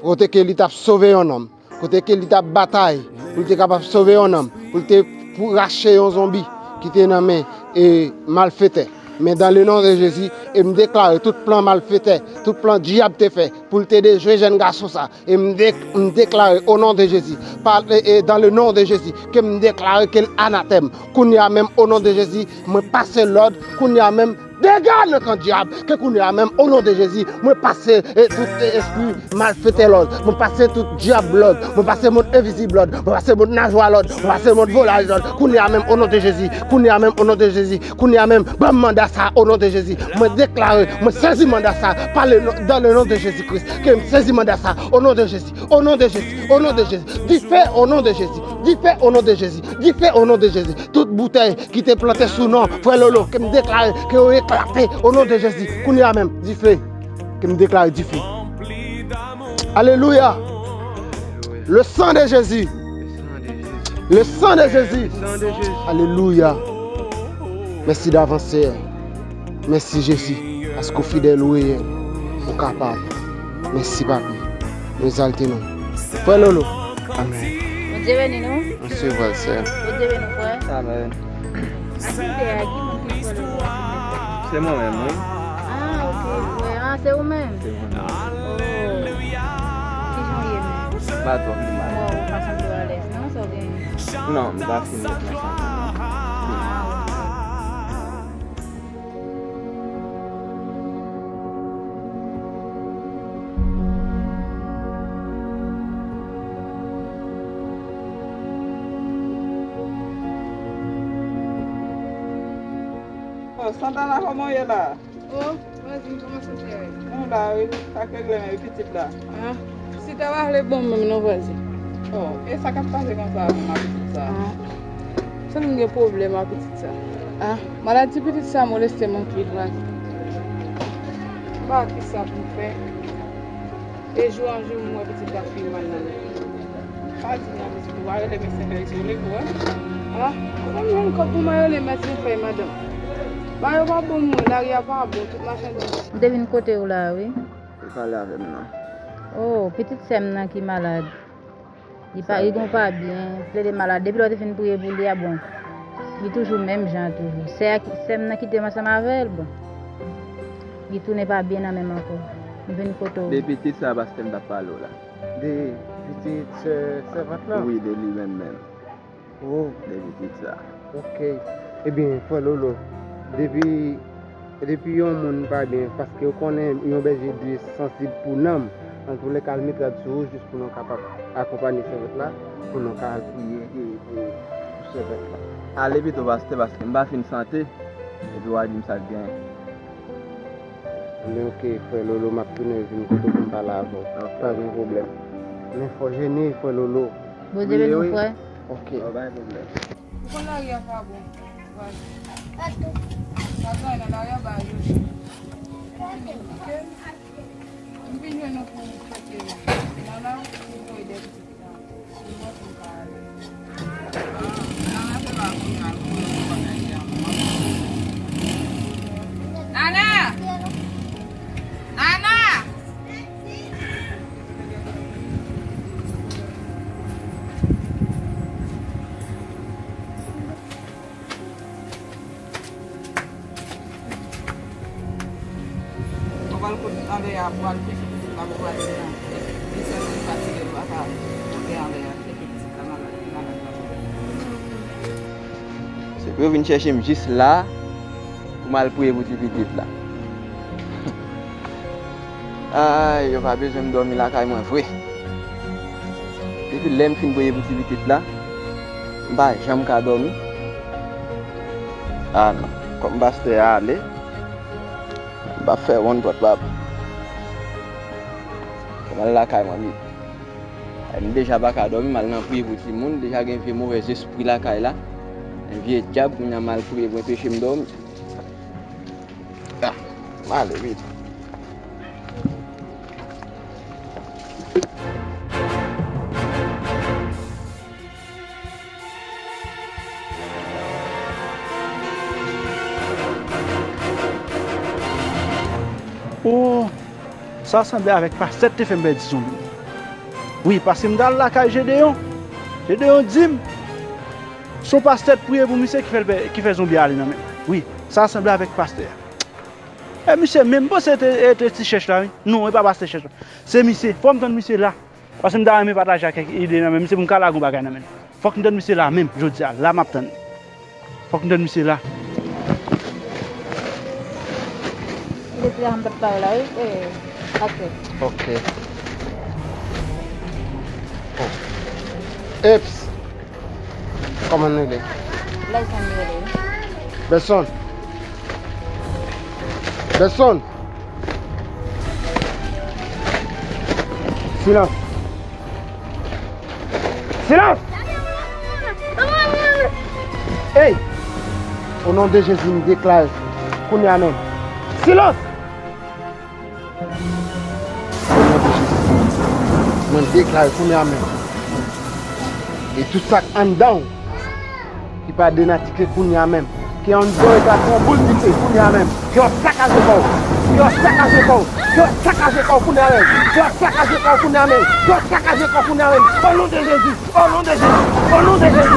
kote ke li t ap sove yon nonm, kote ke li t ap batay pou l te kapab sove yon nonm, pou l te pou rache yon zonbi ki te nan men e malfetè. Men dans le nom de Jésus, e m deklare tout plan malfetè, tout plan dyab te fè pou l te dejwe jèn gason sa, e m de, m deklare o non de Jezi, pa, e, e, dans le nom de Jésus, ke m deklare ke l anatèm. Kounye a menm, o non de Jezi, mwen pase lòd, kounye a menm, dega nan kan dyab, ke kounye a menm, o non de Jezi, mwen pase, e, tout, e, espri malfetè lòd, mwen pase tout dyab lòd, mwen pase mond envizib lòd, mwen pase mond najwa lòd, mwen pase mond volay lòd, kounye a menm, o non de Jezi, kounye a menm, o non de Jezi, kounye a menm, ban m manda sa, o non de Jezi, mwen deklare, mwen sezi manda sa, pa le non, dans le nom de Jésus-Christ, ke m sezi manda sa, o non de Jezi, o non de Jezi, o non de Jezi, dife, o non de Jezi, dife, o non de Jezi, dife, o non de Jezi, tout boutèy ki te plante sou non, frè Lolo, ke m deklare ke yo eklate, o non de Jezi, kounye a menm, dife, ke m deklare dife. Alelouya. Le sang de Jésus. Le sang de Jésus. Alelouya. Mèsi davans, Seyè. Mèsi, Jezi, paske w fidèl, ou reyèl, ou kapab. Mèsi, Papi. Nou egzalte non. Frè Lolo. Amèn. Bondye beni nou. Resevwa l, sè. Bondye beni w, frè. Amèn. Aktivite a, ki moun ki pran le rwa? Se mwen menm, wi. Ah, ok, frè. Ah, se ou menm? Se mwen menm. Oh. Kijan w ye menm? M pa twò pi mal. Bon, ou pa santi w alèz, non? Sa w gen? Non, m pa fin met nan sa. Ah, ok. Oh, Santana, kòman w ye la? Oh, vwazin, kòman sante a ye? Nou la, wi, sa k regle men pitit la. Ah, si ta pa vle bon menm non, vwazin. Oh, e sa k ap pase konsa menm a pitit sa? Ah, santi m gen pwoblèm a pitit sa. Ah, maladi pitit sa moleste m anpil, vwazin. M pa wè kisa pou m fè. E jou an jou, m wè pitit la pi mal nan men. Pa di non, pitit ou pa rele medsen fèy sou li pou wè. Ah, mwen menm kòb pou mwen rele medsen fèy, madanm. Bagay yo pa bon, mwen, lari a pa bon, tout machandiz. M te vin kote w la, wi. Ou pale avè m non. Oh, pitit sè m nan ki malad. Li pa, li gon pa byen, plede malad. Depi lè w te fin priye pou li a, bon, li toujou menm jan toujou. Sè a ki, sè m nan kite m ansanm avè l, bon. Li tounen pa byen nan men m ankò. M vin kote w. De pitit sa, pastè m t ap pale w la. De pitit sè, sèvant lan? Wi, de li menm menm. Oh. De pitit sa. Ok. Ebyen, frè Lolo, depi, depi yon moun pa byen, paske w konnen yon bèje dwe sansib pou nanm, antoulèka, al met rad sou ou jis pou nou kapab akonpanye sèvant la, pou nou ka al priye e, e, pou sèvant la. Ale pito, pastè, paske m pa fin sante, epi w a di m sa k genyen. Men oke, frè Lolo, m ap tounen vin kote w pou m pale avè w. Pa gen pwoblèm. Men fò jene, frè Lolo. Bondye beni w, frè. Oke. Ou konn lari a pa bon. Vwazen. Vwazen nan lari a ba yo. Oke. M vin jwenn nou pou kote Nana, pou voye de pitit la. Li mò pou m pa ale. Nana se pa moun nan pou yo bagay li a mò. Nana! Nana! Ou pral kote anlè a pou al peche pitit la pou pral di an. Li sèlman li fatige, li pa ka kote anlè a, peche pitit la malad, li malad la. Se pou yo vin chèche m jis la pou m al priye pou ti pitit la. Ay, yo pa bezwen m dòmi lakay mwen vre. Depi lè m fin priye pou ti pitit la, m pa janm ka dòmi. A non, kòm pastè a ale, m p ap fè wonn pòt la. Fò m al lakay mwen vit. Ay, m deja pa ka dòmi, m al nan priye pou timoun, deja gen vye movèz espri lakay la. Gen vye dyab, kounye a m al priye pou enpeche m dòmi. Ah, m ale vit. Oh, sa sanble avèk pastè te fè m pèdi zonbi. Wi, paske m t al lakay Jedeyon. Jedeyon di m, se yon pastè t priye pou misye ki fè l pè-, ki fè zonbi a ale nan men l. Wi, sa sanble avèk pastè a. E misye menm, m panse e te, e te ti chèch la, wi. Non, e pa pastè chèch la. Se misye. Fò m tann misye la. Paske m ta renmen pataje ak kèk ide nan men misye pou m ka lage yon bagay nan men l. Fòk m tann misye la menm, jodi a. La m ap tann. Fòk m tann misye la. Depi la m t ap pale la, wi. Eh, ok. Ok. Oh. Eps. Kòman nou rele? Lèzanmi rele. Bèsonn. Bèsonn. Silans. Silans! Ey! O non de Jezi, m deklare kounye a menm. Silans! O non de Jezi, mwen deklare kounye a menm. E tout sa k anndan w ki pa denatire kounye a menm. Ke anndan w eklate an boul dife kounye a menm. Ke yo sakaje kò w. Ke yo sakaje kò w. Ke yo sakaje kò w kounye a menm. Ke yo sakaje kò w kounye a menm. Ke yo sakaje kò w kounye a menm. O non de Jezi. O non de Jezi, o non de Jezi,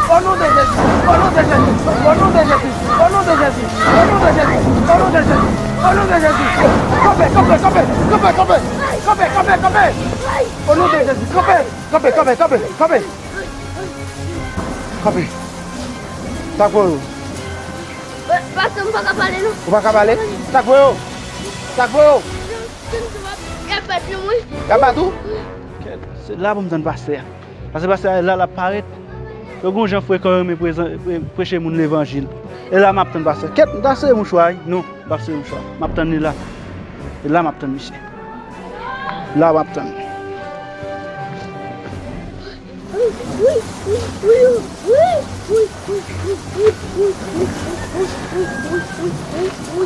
o non de Jezi, o non de Jezi, o non de Jezi, o non de Jezi, o non de Jezi, o non de Jezi, o non de Jezi, o non de Jezi. Kanpe, kanpe, kanpe, kanpe, kanpe. Kanpe, kanpe, kanpe, kanpe. O non de Jezi, kanpe, kanpe, kanpe, kanpe, kanpe. Kanpe. Sa k voye w? Pastè, m pa ka pale, non. Ou pa ka pale? Sa k voye w? Sa k voye w? Y ap bat nou, wi. Y ap bat ou? Kèt, se la pou m tann pastè a. Paske pastè a la, l ap parèt. Yo gon jan frekan yo renmen prezan-, pre-, preche moun levanjil. E la m ap tann pastè. Kèt, m ta sere mouchwa, wi. Non, m p ap sere mouchwa. M ap tann li la. E la m ap tann misye. La m ap tann.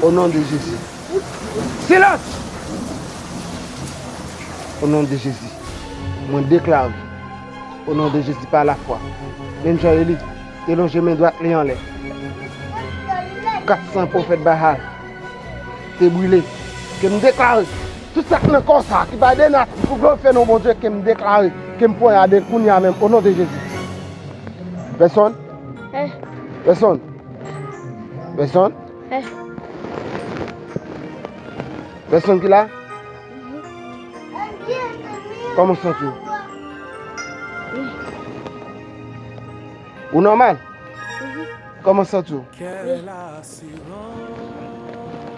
O non de Jezi. Silans! O non de Jezi, mwen deklare, o non de Jezi, pa lafwa, menm jan Eli te lonje men dwat li anlè, kat san pwofèt Baal te brile, ke m deklare, tout sa k nan kò sa a ki pa denatire pou glorifye non Bondye, ke m deklare, ke m ponyade l kounye a menm, o non de Jezi. Pèsonn? Eh. Pèsonn? Pèsonn? Eh. Pèsonn ki la? Mhm. Kòman w santi w? Wi. Ou nòmal? Mhm. Kòman w santi w? Wi.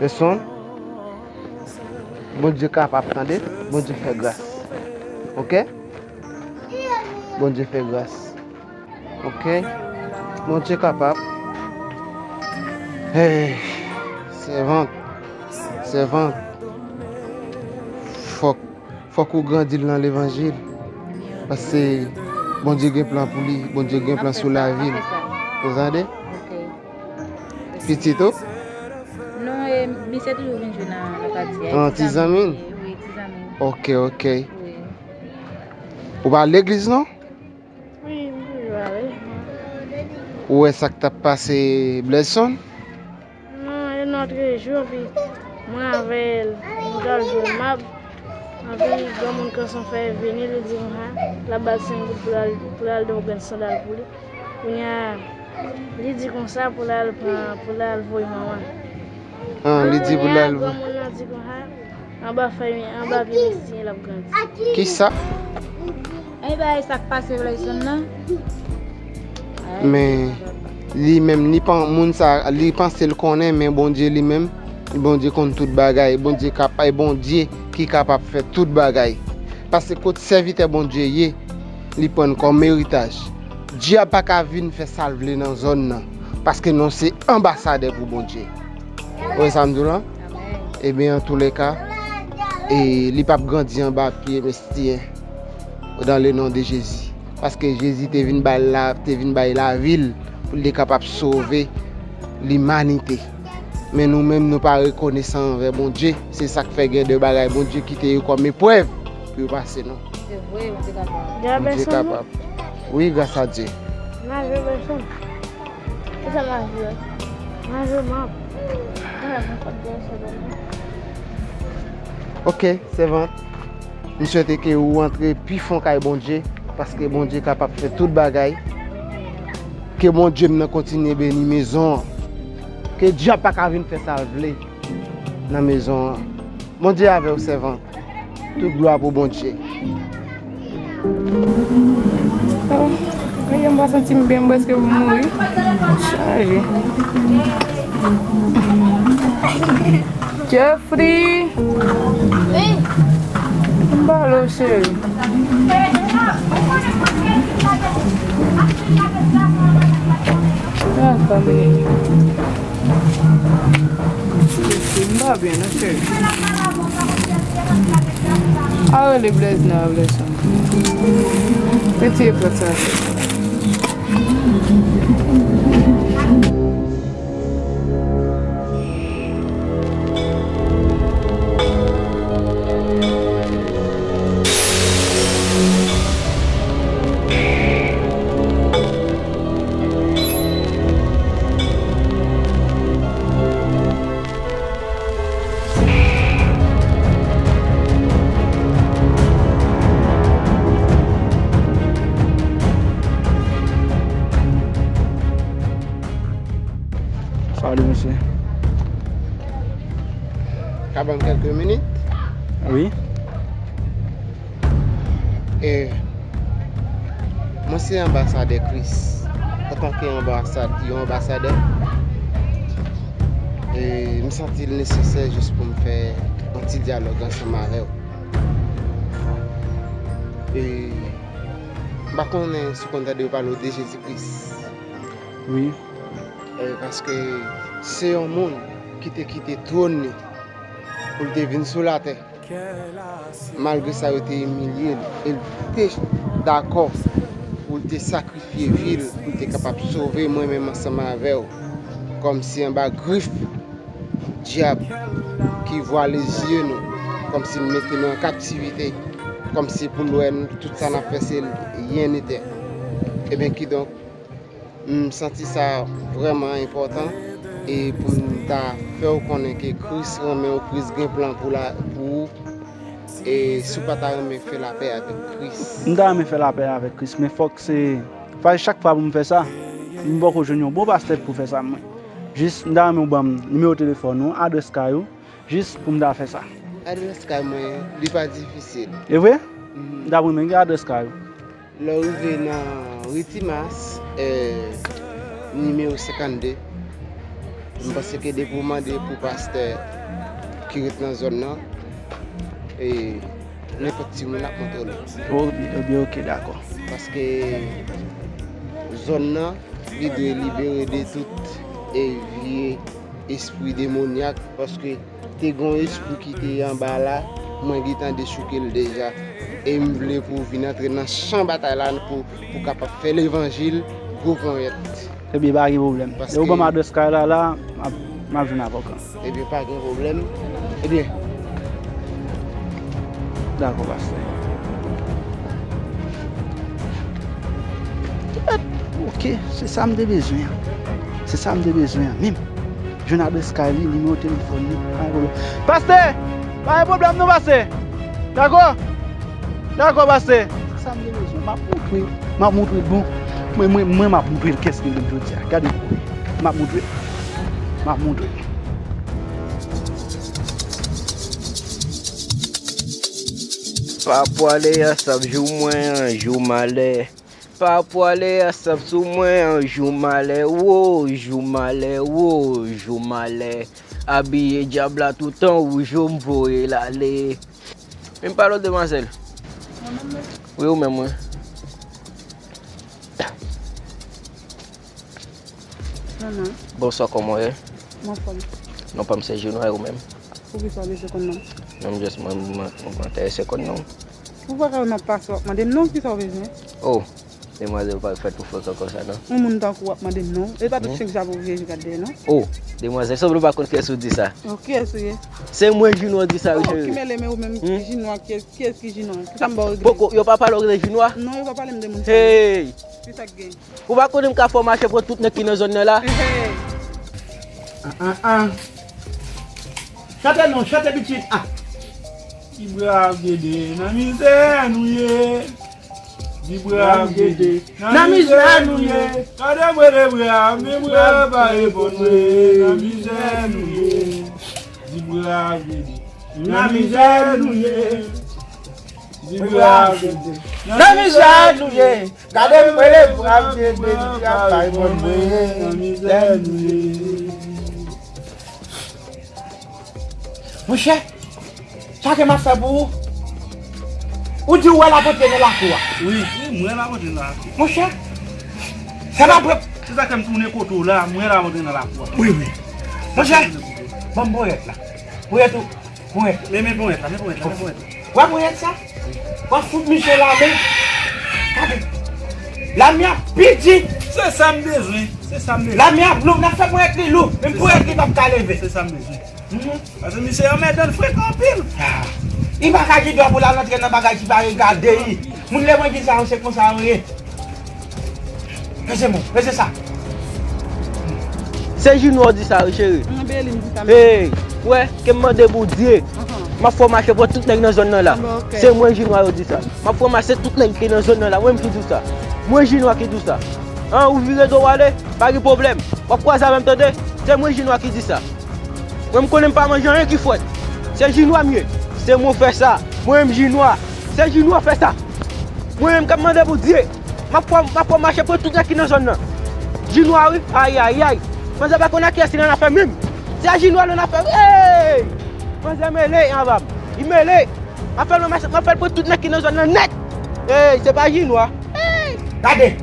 Pèsonn? Bondye kapab, tande? Bondye fè gras. Oke? Bondye fè gras. Oke? Bondye kapab. Hey, sèvant, sèvant, fòk, fòk ou grandi nan levanjil. Paske Bondye gen plan pou li, Bondye gen plan sou lavi l. Ou tande? Pitit ou? Non, e, misye toujou vin jwe nan, nan katye a. An, ti zanmi l? Wi, ti zanmi l. Ok, ok. Wi. Ou pa al legliz non? Wi, m toujou ale. Ou wè sa k t ap pase Blaise Sonn? Non, e nan trezou, epi mwen avè l, nou t al jwe mab. Epi granmoun kanson fè vini, li di konsa, l ap ba l senk goud pou l al, pou l al nan yon grenn sandal pou li. Kounye a, li di konsa pou l al pran, pou l al voye manman. Ah, li di pou l al. Kounye a, granmoun nan di konsa, anba fèy, anba pye mesye l ap grandi. Kisa? Ay, bagay sa k pase Blaise Sonn nan. Men li menm, li pa moun sa, li panse l konnen, men Bondye li menm, Bondye konn tout bagay, Bondye kap-, e Bondye ki kapab fè tout bagay. Paske kot sèvitè Bondye ye, li pran kòm eritaj. Dyab pa ka vin fè sa l vle nan zòn nan, paske nou se anbasadè pou Bondye. Ou wè sa m di w la? Ebyen, antouleka, e li p ap grandi anba pye mesye, dans le nom de Jésus. Paske Jezi te vin bay la, te vin bay lavi l pou l te kapab sove limanite. Men nou menm, nou pa rekonesan anvè Bondye. Se sa k fè gen de bagay Bondye kite yo kòm eprèv pou yo pase nou. Se vre, Bondye kapab. Bondye kapab. Wi, gras a Dye. N a jwe Blaise Sonn. Kisa m a jwe? M a jwe mab. Ok, sèvant. M swete ke ou antre pi fon kay Bondye, paske Bondye kapab fè tout bagay. Ke Bondye m nan kontinye beni mezon an. Ke dyab pa ka vin fè sa l vle nan mezon an. Bondye avè w, sèvant. Tout glwa pou Bondye. Oh, aye, m pa santi m byen, m prèske pou mouri. Chaje. Jeffrey! M pale w, cheri. Ah, fanmi. M pa byen non, cheri. A rele Blaise nan, Blaise. Retire plak sa. Salut, mesye. Ka ban m kèlke minit? Wi. E, mwen se anbasadè Kris. Antanke anbasad-, yon anbasadè, e, m santi l nesesè jis pou m fè yon ti dyalòg ansanm avè w. E, m pa konnen si w konn tande yo pale w de Jezi Kris. Wi. E, paske se yon moun ki te kite twòn li pou l te vin sou latè. Malgre sa, yo te imilye l, e l te dakò pou l te sakrifye vi l, pou l te kapab sove mwen menm ansanm avè w, kòmsi anba grif dyab ki vwale zye nou, kòmsi l mete nou an kaptivite, kòmsi pou l wè n, tout sa n ap fè se l yen etè. Ebyen, kidonk, M santi sa vrèman enpòtan, e pou m ta fè w konnen ke Kris renmen w, Kris gen plan pou la, pou ou, e si w pa ta renmen fè lapè avèk Kris. M ta renmen fè lapè avèk Kris, men fòk se, fòk chak fwa pou m fè sa, m poko jwenn yon bon pastè pou fè sa, mwen. Jis, m ta renmen w ban m nimewo telefòn ou, adrès kay ou, jis pou m ta fè sa. Adrès kay mwen, li pa difisil. E vre? Mhm. M ta renmen gen adrès kay ou. Lè w rive nan ri Timas, eh, nimewo senkannde, m panse ke depi w mande pou pastè ki ret nan zòn nan, eh, nenpòt timoun ap montre w li. O, ebyen, oke, dakò. Paske zòn nan, Li dwe libere de tout e vye espri demonyak, paske te gon espri ki te anba la, mwen gentan dechouke l deja. E m vle pou w vin antre nan chan batay la pou, pou w kapab fè levanjil gwo ponyèt. Ebyen, pa gen pwoblèm. Lè ou ban m adrès kay la, la, m ap, m ap jwenn avè w. Ebyen, pa gen pwoblèm. Ebyen. Dakò, pastè. Ok, se sa m te bezwen an. Se sa m te bezwen an menm. Jwenn adrès kay li, nimewo telefòn li, pa gen pwoblèm. Pastè! Pa gen pwoblèm non, pastè. Dakò? Dakò, pastè. Se sa m te bezwen. M ap montre, m ap montre bon. Mwen, mwen, mwen, m ap montre l kiyès ki menm jodi a. Gade pou wè. M ap montre l. M ap montre l. Pa pwale ansanm jou mwen an jou malè. Pa pwale ansanm sou mwen an jou malè, wo, jou malè, wo, jou malè. Abiye dyab la toutan wouj yo m voye l ale. Men m pale w demwazèl. Wi, ou menm, wi. Bonswa, kòman w ye? Mwen anfòm. Non pa m se Junwa, e ou menm? Poukisa w bezwen konn non m? Non, m just, mwen, mwen, mwen pa enterese konn non w. Ou pa ka wè m ap pase w ap mande m non, kisa w bezwen? Oh, demwazèl pa fèt pou frekan konsa non. Yon moun tankou w ap mande m non. E pa tout chen k jape ou vye gad dèyè non. Oh, demwazèl, sanble w pa konn kiyès ou di sa. Oh, kiyès ou ye? Se mwen Junwa w di sa wi cheri. Oh, ki mele men ou menm Junwa, kiyès, kiyès ki Junwa? Kisa m ba w regle? Poko, yo pa pale w de Junwa? Non, yo pa pale m de moun sa. Hey! Kisa k gen? Ou pa konnen m ka fè w mache pran tout nèg ki nan zòn nan la? Hey, hey. Ah, ah, ah. Chante non, chante pitit. Ah. Ti brav Gede, nan mizè nou ye. Di brav Gede, nan mizè nou ye. Gade mwen de brav, men brav pa reponn mwen, nan mizè nou ye. Di brav Gede, nan mizè nou ye. Di brav Gede, nan mizè nou ye. Gade mwen de brav Gede, di brav pa reponn mwen, nan mizè nou ye. Monchè, sa ke m ap fè pou ou? Ou di ou wè Lafonten nan lakou a. Wi, wi, m wè Lafonten nan lakou. Monchè, sa pa pre- Se sa ke m tounen kote w la, m wè Lafonten nan lakou a. Wi, wi. Monchè, ban m ponyèt la. Ponyèt ou, ponyèt. Men, men ponyèt la, men ponyèt la, men ponyèt la. Wè ponyèt sa? W ap fout misye lamen. Gade. Lame a pi di. Se sa m bezwen. Se sa m bezwen. Lame a lou, n ap fè ponyèt li lou. Menm ponyèt li p ap ka leve. Se sa m bezwen. Mhm. Paske misye anmèdan, l frekan anpil. Ah. Li pa ka gen dwa pou l al antre nan bagay ki pa regade li. Moun levanjil sa yo, se konsa yo ye. Peze mwen, peze sa. Se Junwa w di sa wi cheri. Mwen beli m di sa. Hey, wè, ke m mande Bondye. Ahan. M ap fè w mache pran tout nèg nan zòn nan la. Bon, ok. Se mwen Junwa yo di sa. M ap fè w mache tout nèg ki nan zòn nan la. Mwen m ki di w sa. Mwen Junwa ki di w sa. An, ou vire do w ale, pa gen pwoblèm. W ap kwaze avè m tande. Se mwen Junwa ki di sa. Mwen m konnen m pa manje anyen ki fwèt. Se Junwa m ye. Se mwen fè sa. Mwen menm Junwa. Se Junwa fè sa. Mwen menm k ap mande Bondye. M ap pran, m ap pran mache pran tout nèg ki nan zòn nan. Jinwa wi, ayayay. Manzè pa konn ak kiyès li nan afè menm. Se a Jinwa li nan afè wi. Hey! Manzè mele anba m. Li mele. M ap fè l pran mache, m ap fè l pran tout nèg ki nan zòn nan nèt. Hey, se pa Jinwa. Hey! Gade.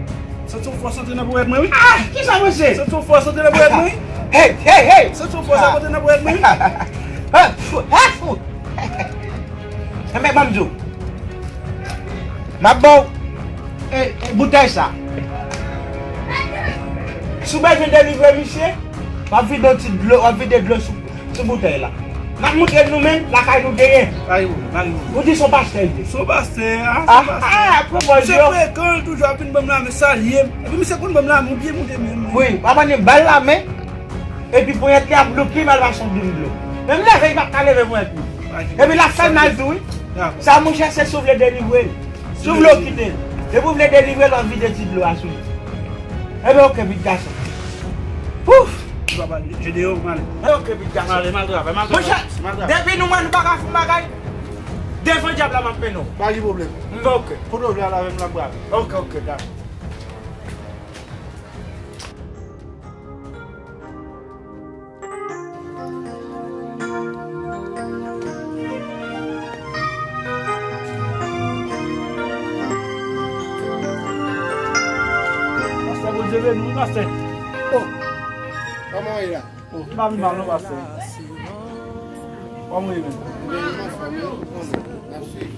Santi yon fòs antre nan ponyèt mwen wi. Ah, kisa mwen se? Santi yon fòs antre nan ponyèt mwen wi. Hey, hey, hey! Santi yon fòs ap antre nan ponyèt mwen wi. Ah, fou, ah, fou. Enben, ban m di w. M ap ba w, e, e, boutèy sa. Si w bezwen delivre misye, w ap vide yon ti dlo, w ap vide dlo sou, sou boutèy la. N ap moutre nou menm lakay nou genyen. Ou di se yon pastè li ye. Se yon pastè, a, se yon pastè. Ah, ah, pran bòz yo. Misye frekan, l toujou ap vin ban m lamen, salye m. Epi misye konn ban m lamen, ou byen moute men. Wi, w ap annik ba l lamen. Epi ponyèt li ap louk li, m al mache yon bim dlo. Menm leve, li p ap ka leve ponyèt li. Epi l ap fè l mal tou wi. Sa monchè, se si w vle delivre l. Si w vle w kite l. Depi w vle delivre l, w ap vide ti dlo a sou li. Enben, oke, pitit gason. Ouf! Papa, je deyò, m ale. Enben, oke, pitit gason. M ale, m al travay, m al travay. Monchè, depi nou wè nou pa ka fè yon bagay, devan dyab la m ap mennen w. Pa gen pwoblèm. Enben, oke. Kote w vle al avè m, n ap prale. Oke, oke. Dakò. Pastè Bondye Leve nou, pastè. Oh. Kòman w ye la? Oh, m pa vin mal non, pastè. Kòman w ye menm? Ebyen, m anfòm wi, ou konnen. N ap swiv.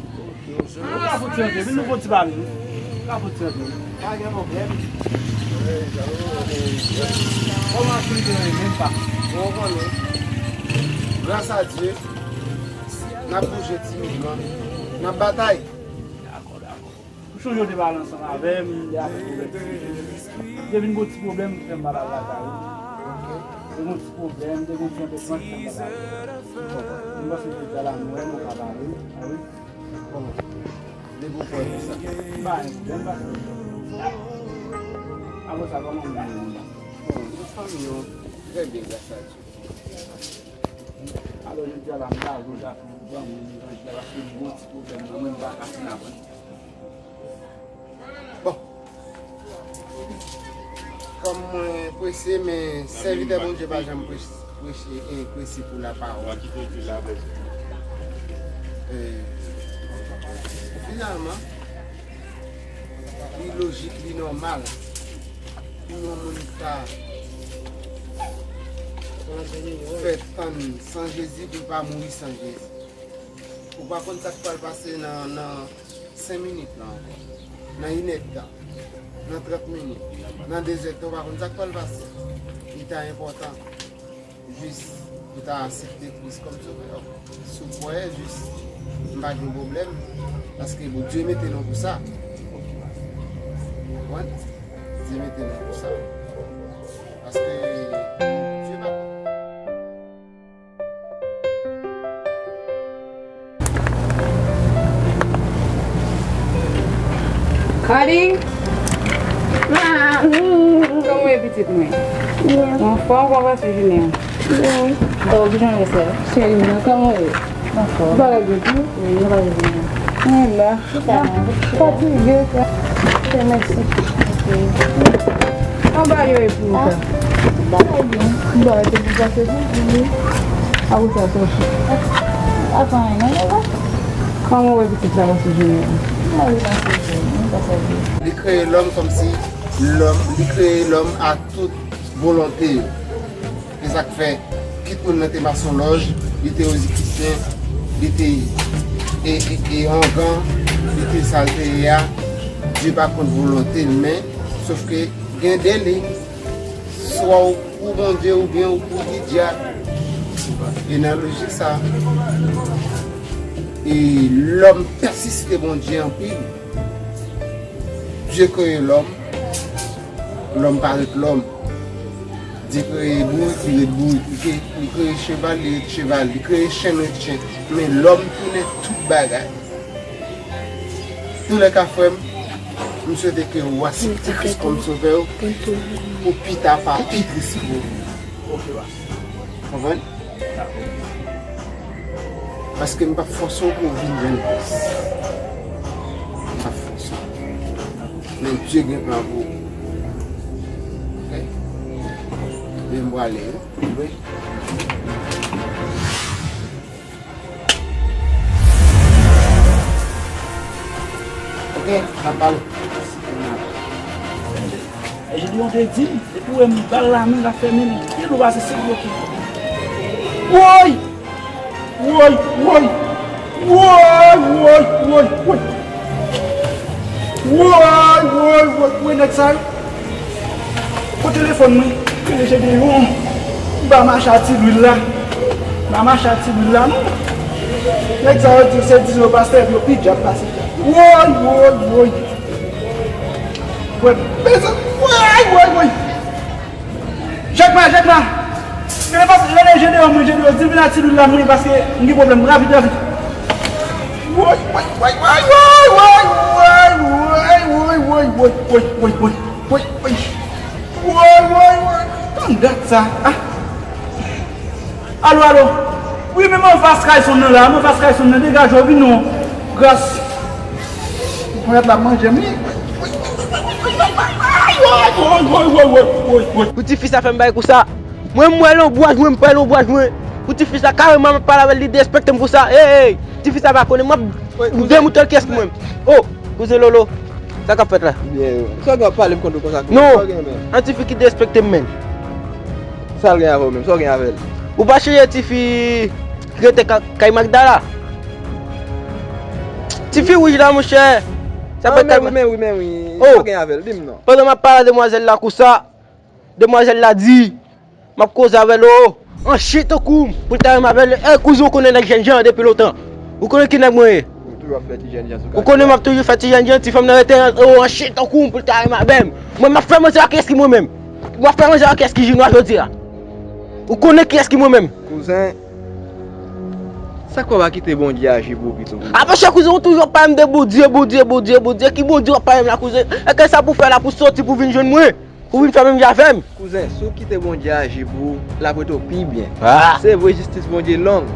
Ou ka fout sante, vin nou fè yon ti pale wi. Ou ka fout sante. Pa gen pwoblèm. Kòman aktivite yo ye menm pa? Bon, ou konnen. Gras a Dye, n ap bouje timidman. N ap batay. Dakò, dakò. M sonje w te pale ansanm avè m, de afè pwoblèm. M te vin gen yon ti pwoblèm ki fè m pa t al lakay ou. Te gen yon ti pwoblèm, te gen yon ti anpèchman ki fè m pa t al lakay ou. Ou konprann? M panse jodi a la, nou wè nou ka pale wi. A wi. Bon. Depi w kwè konsa. M pa gen pwoblèm, pastè. Apre sa, kòman ou ye menm? Bon, nan fanmi an, trè byen, gras a Dye. Alò, jodi a la, m ta vle w ta fè yon ti pwoblèm nan levanjil la, paske m gen yon ti pwoblèm nan men m, m pa ka fin aprann. Bon. Kòm mwen prese, men sèvitè Bondye pa janm prese, prese, e prese pou lapawòl. E, finalman, li lojik, li nòmal pou yon moun ta fè tann san Jezi, pou l pa mouri san Jezi. Ou pa konn sa k pral pase nan, nan senk minit la ankò, nan inèdtan, nan trant minit, nan dezèdtan, ou pa konn sa k pral pase. Li ta enpòtan jis pou ta aksepte Kris kòm sovè w. Si w kwè, jis, m pa gen pwoblèm, paske Bondye mete nou pou sa. Ou konprann? Dye mete nou pou sa. Paske Dye pa Kadi? Kòman w ye pitit mwen? Byen. Ou anfòm, kòman w pase jounen an? Byen. Bon, ki jan w ye sè? Cheri mwen, kòman w ye? Anfòm. Ou pa rete tou? Wi, nou pa rete tou. Mwen la. Chita non. Fatige, frè. Ok, mèsi. Ok. Anba yo e pou ou, frè. Bagay byen. Bagay te pou pase pou ou. Apre sa, sòsi. Atann, non, non, non. Kòman w wè pitit la pase jounen an? Mwen, li pase byen, li pase byen. Li kreye lòm kòmsi lòm, li kreye lòm a tout volonte yo. Se sa k fè, kit moun nan te masonlòj, li te ozikisyen, li te e, e, e ongan, li te sa l te ye a, Dye pa kont volonte l, men, sòf ke gen de li, swa ou pou Bondye oubyen ou pou di dyab. E nan lojik sa, e lòm pèsiste Bondye anpil. Dye kreye lòm, lòm pa ret lòm. Dye kreye bourik, li ret bourik. Li kreye, li kreye cheval, li ret cheval. Li kreye chen, li ret chen. Men lòm tounen tout bagay. Toulèka, frè m, m swete ke ou aksepte Kris kòm sovè w, pou pita pa pi tris pou ou. Konprann? Paske m p ap fòse w pou w vin jwenn Kris. M p ap fòse w. Men Dye gen plan pou ou. Ok? Men m prale, wi. Wi. Ok, n ap pale. E Jedeyon te di m, depi w wè m ba l lamen, l ap fèmen l, pye dlo pase sèk bò ki. Woy! Woy, woy! Woy, woy, woy, woy! Woy, woy, woy, woy, nèg sa yo! Pran telefòn mwen, rele Jedeyon. M pa mache a ti lwil la. M pa mache a ti lwil la, non. Nèg sa yo di se di yo pastè, yo pi dyab pase dyab. Woy, woy, woy! Woy, bezwen, woy, woy, woy! Jakma, Jakma! Rele pas, rele Jedeyon, mwen, Jedeyon, di l vin a ti lwil la, mwen, paske m gen pwoblèm, rapid, rapid. Woy, woy, woy, woy! Woy, woy, woy! Tann dat sa, ah! Alo, alo! Wi, men m anfas kay Sonn nan la, m anfas kay Sonn nan, degaje w, vin non. Gras. Ponyèt la manje m, wi. Woy, woy, woy, woy, woy, woy, woy, woy. Pou tifi sa fè m bay kou sa. Mwen, m wè l anbwa jwen, m pral anbwa jwen. Pou tifi sa, kareman, m ap pale avè l, li derespekte m pou sa. Hey, hey, tifi sa pa konnen, m ap demoute l kyès mwen. Oh, kouzen Lolo. Sa k ap fèt la? Byen, sa w gen w ap pale m kontre konsa? Non. Sa w gen menm? An tifi ki derespekte m, menm. Sa l gen avè w menm? Sa w gen avè l? Ou pa chanje tifi ki rete ka- kay Magda la? Tifi wouj la, monchè. Sa pa men wi, men wi, men wi. Sa w gen avè l? Di m non. Pandan m ap pale a demwazèl la konsa, demwazèl la di, m ap koze avè l, o, an chen tankou m, pou l ta renmen avè l. E, kouzen, ou konnen nèg jènjan depi lontan. Ou konnen ki nèg mwen ye. Ou toujou ap fè ti jènjan sou kay. Ou konnen m ap toujou fè ti jènjan, ti fanm nan rete, o, an chen tankou m, pou l ta renmen avè m. Mwen, m ap fè manzè a kiyès ki mwen menm? M ap fè manzè a kiyès ki jwi nwa jodi a? Ou konnen kiyès ki mwen menm? Kouzen, sa k fè w pa kite Bondye aji pou ou pito, kouzen? A, monchè, kouzen, ou toujou ap pale m de Bondye, Bondye, Bondye, Bondye. Ki Bondye w ap pale m la, kouzen? Èske sa pou fè la, pou soti, pou vin jwenn mwen? Pou vin fè menm jan avè m? Kouzen, si w kite Bondye aji pou ou, l ap rete w pi byen. Ah! Se vre, jistis Bondye long,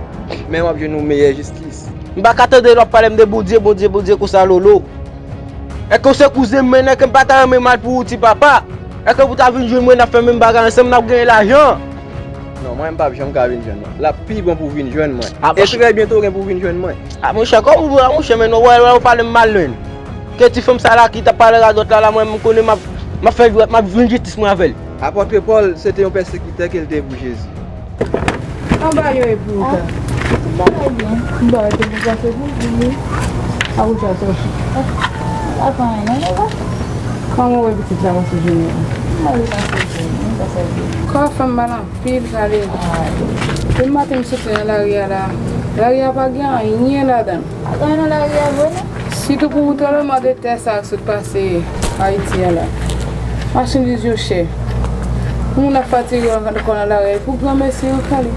men w ap jwenn yon meyè jistis. M pa ka tande lè w ap pale m de Bondye, Bondye, Bondye konsa, Lolo. Èske w se kouzen m, men èske m pa ta renmen mal pou ou, ti papa? Èske pou ta vin jwenn mwen, n ap fè menm bagay ansanm, n ap genyen lajan? Non, mwen, m p ap janm ka vin jwenn ou. L ap pi bon pou w vin jwenn mwen. Ah, e trè byento w gen pou w vin jwenn mwen. A, monchè, kòman ou vle, monchè, men ou wè, wè, ou pale m mal, menn. Ke ti fanm sa la ki t ap pale radòt la, la, mwen, m konnen m ap, m ap fè jwèt, m ap jwenn jistis mwen avè l. Apòt Pòl se te yon pèsekitè ke l te ye pou Jezi. Anba yo e pou ou ta. Tout bagay byen. M ba te pou pase pou ou. Apre sa, sòsi. Pa fè anyen, non, non. Kòman ou wè pitit la pase jounen an? Mal li pase jounen, li pase byen. Kò fè m mal anpil, Kali. Depi maten m soti nan lari a la. Lari a pa gen anyen ladan l. Pa gen anyen nan lari a vre, non? Sitou pou tranblemanntè sa k sot pase Ayiti a la. Machandiz yo chè. Pou moun ap fatige ankò nan lari a, pou granmesi yo, Kali.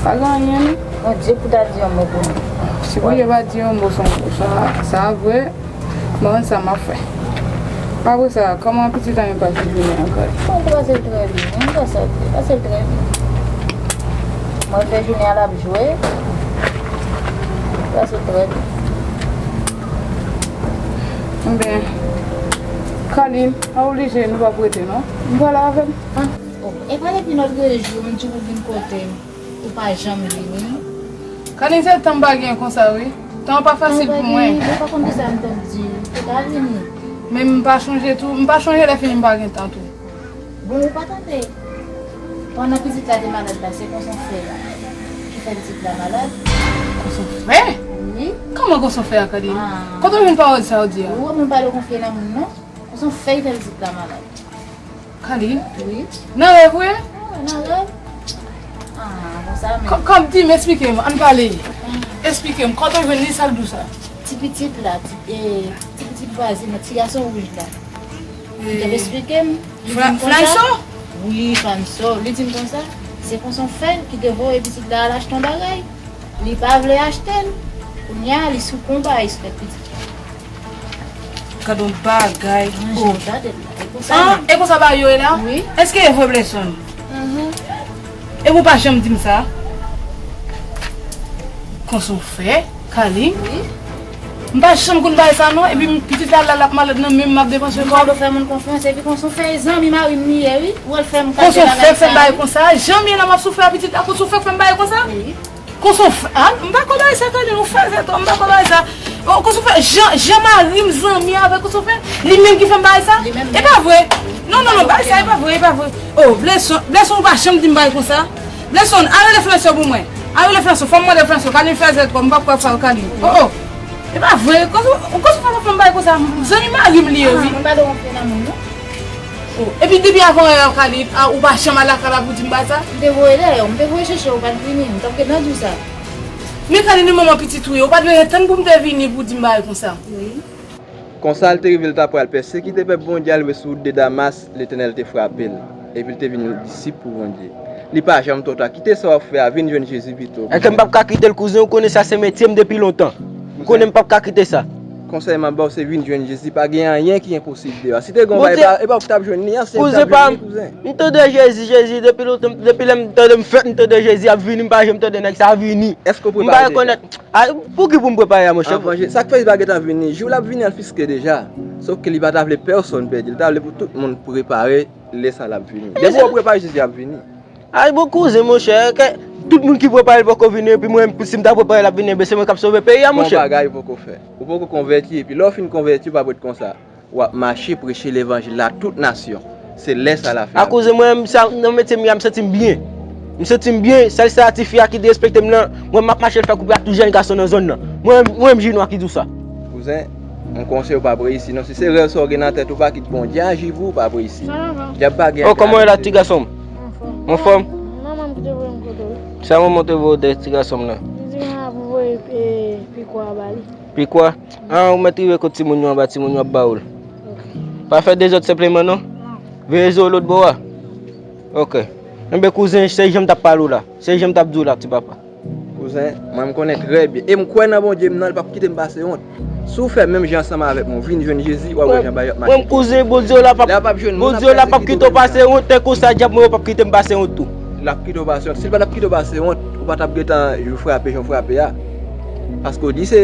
Pa gen anyen, non. Bondye pou ta di yon mo pou nou. Si Bondye pa di yon mo, sa, sa vre. Mwen sa m ap fè. Apre sa, kòman pitit la menm pase jounen an, Kali? Bon, li pase l trè byen, wi, li pase l byen, pase l trè byen. Mwen fè jounen an l ap jwe. Li pase l trè byen. Ebyen, Kali, pa oblije, nou p ap rete, non. M prale avè l. Ah, oh, e pa depi lòt jou, m di w pou vin kote m. Ou pa janm vini. Kalin, se tan m pa gen konsa, wi. Tan pa fasil pou mwen. Ou pa konn kisa m t ap di. Ou pa vini. Men m pa chonje tou. M pa chonje lè fini m pa gen tan tou. Bon, ou pa tande. Pandan pitit la te malad la, se konsa w fè la. Ki fè pitit la malad. Konsa w fè? Wi. Kòman konsa w fè a, Kalin? Ah. Kote w jwenn pawòl sa w di a? Ou wè m pa konfye nan moun, non. Konsa w fè, fè pitit la malad. Kali? Wi. Nan rèv, wi? Ah, nan rèv? Ah, konsa menm. Kò-, kòm di m, esplike m, ann pale. Ah. Esplike m, kòman w jwenn li, sa l di w sa? Ti pitit la, ti, eh, ti pitit vwazin nan, ti gason wouj la. Li t ap esplike m, li di m konsa. Flanso? Wi, Flanso. Li di m konsa, se konsa w fè, ki te voye pitit la al achte yon bagay. Li pa vle achte l. Kounye a, li sou konba, li sou tèt pitit la. Gad yon bagay. Manje, oh. Gade l la. E konsa menm. Ah, e konsa bagay yo ye la? Wi. Èske e vre, Blèson? Mhm. E ou pa janm di m sa? Konsa w fè, Kalin? Wi. M pa janm konn bagay sa non, epi m, pitit la la, l ap malad nan men m, m ap depanse kòb. M pa dwe fè moun konfyans, epi konsa w fè, e zanmi mari m li ye, wi. Ou al fè m kado bagay sa. Konsa w fè, fè m bagay konsa? Janm ye la, m ap soufri a pitit la, konsa w fè, fè m bagay konsa? Wi. Konsa w fè, ah, m pa kwè bagay sa, Kalin, ou fè zètò, m pa kwè bagay sa. Oh, konsa w fè, jan, jan mari m zanmi avèk, konsa w fè, li menm ki fè m bagay sa? Li menm. E pa vre. Non, non, non, bagay sa, e pa vre, e pa vre. Oh, Blèson, Blèson, ou pa janm di m bagay konsa. Blèson, al rele Flanso pou mwen. Al rele Flanso, fò m mande Flanso, Kalin fè zètò, m pa kwè sa, Kalin. Oh, oh. E pa vre, konsa, konsa w fè m bagay konsa, zanmi mari m li ye, wi. Ah, mwen pa dwe konfye nan moun, non. Oh, epi depi avan yè, Kalin, ah, ou pa janm al lakay la pou di m bagay sa? M te voye dèyè w, m te voye chèche w, ou pa t vini, m t ap gentan di w sa. Men Kalin, e manman pitit ou ye, ou pa t vle tann pou m te vini pou di m bagay konsa. Wi. Konsa, l te rive, l ta pral pèsekite pèp Bondye a, l rive sou wout de Damas, Letènèl te frape l, epi l te vin yon disip pou Bondye. Li pa janm twò ta. Kite sa w ap fè a, vin jwenn Jezi pito. Èske m p ap ka kite l, kouzen? Ou konnen sa se metye m depi lontan. Ou konnen m p ap ka kite sa. Konsèy m ap ba w, se vin jwenn Jezi. Pa gen anyen ki enposib deyò a. Si te gen yon bagay, e pa, e pa ou ki t ap jwenn li an, se ou ki t ap jwenn li, kouzen. M tande Jezi, Jezi, depi lontan, depi lè m tande m fèt, m tande Jezi ap vini, m pa janm tande nèg sa vini. Èske w prepare deja? A, pou ki pou m prepare a, monchè? Avan Je-, sa k fè li pa gentan vini? Jou l ap vini an fiske deja. Sòf ke li pa ta vle pèsonn pèdi. Li ta vle pou tout moun prepare lè sa l ap vini. Depi w prepare, Jezi ap vini. Ay, bon kouzen, monchè, ke, Tout moun ki prepare l poko vini, epi mwen menm, si m ta prepare l ap vini, enben se mwen k ap sove peyi a, monchè. Bon bagay ou poko fè. Ou poko konvèti, epi lè w fin konvèti, w p ap ret konsa. W ap mache preche levanjil la tout nasyon. Se lè sa l ap fè. A koze mwen menm, sa, nan metye m ye a, m santi m byen. M santi m byen, sèl sa ti fi a ki derespekte m nan, mwen m ap mache l fè koupe ak tout jèn gason nan zòn nan. Mwen, mwen menm Jinwa ki di w sa. Kouzen, m konseye w p ap reyisi non. Si se rèv sa w gen nan tèt ou, pa kite Bondye aji pou ou, p ap reyisi. Dyab pa gen. Oh, kòman w ye la, ti gason m? Anfòm. Anfòm? Manman m ki te voye m kote w. Sa manman w te voye w dèyè ti gason m nan? Li di manman pou voye, e, pikwa a ba li. Pikwa? Ah, ou mèt rive kot timoun yo anba, timoun yo ap ba ou l. Ok. Pa fè dezòd senpleman non. Non. Veye zo lòt bò a. Ok. Enben kouzen, se jan m t ap pale w la. Se jan m t ap di w la, ti papa. Kouzen, mwen m konnen trè byen. E m kwè nan Bondye m nan, li p ap kite m pase wont. Si w fè menm jan ansanm avèk mwen, w vin jwenn Jezi, w ap wè jan bagay yo ap mache. Mwen, kouzen, Bondye w la p ap, Bondye w la p ap kite w pase wont, tankou sa dyab mwen yo p ap kite m pase wont tou. L ap kite w pase wont. Si l pa t ap kite w pase wont, ou pa t ap gentan frape jan w frape a. Paske w di se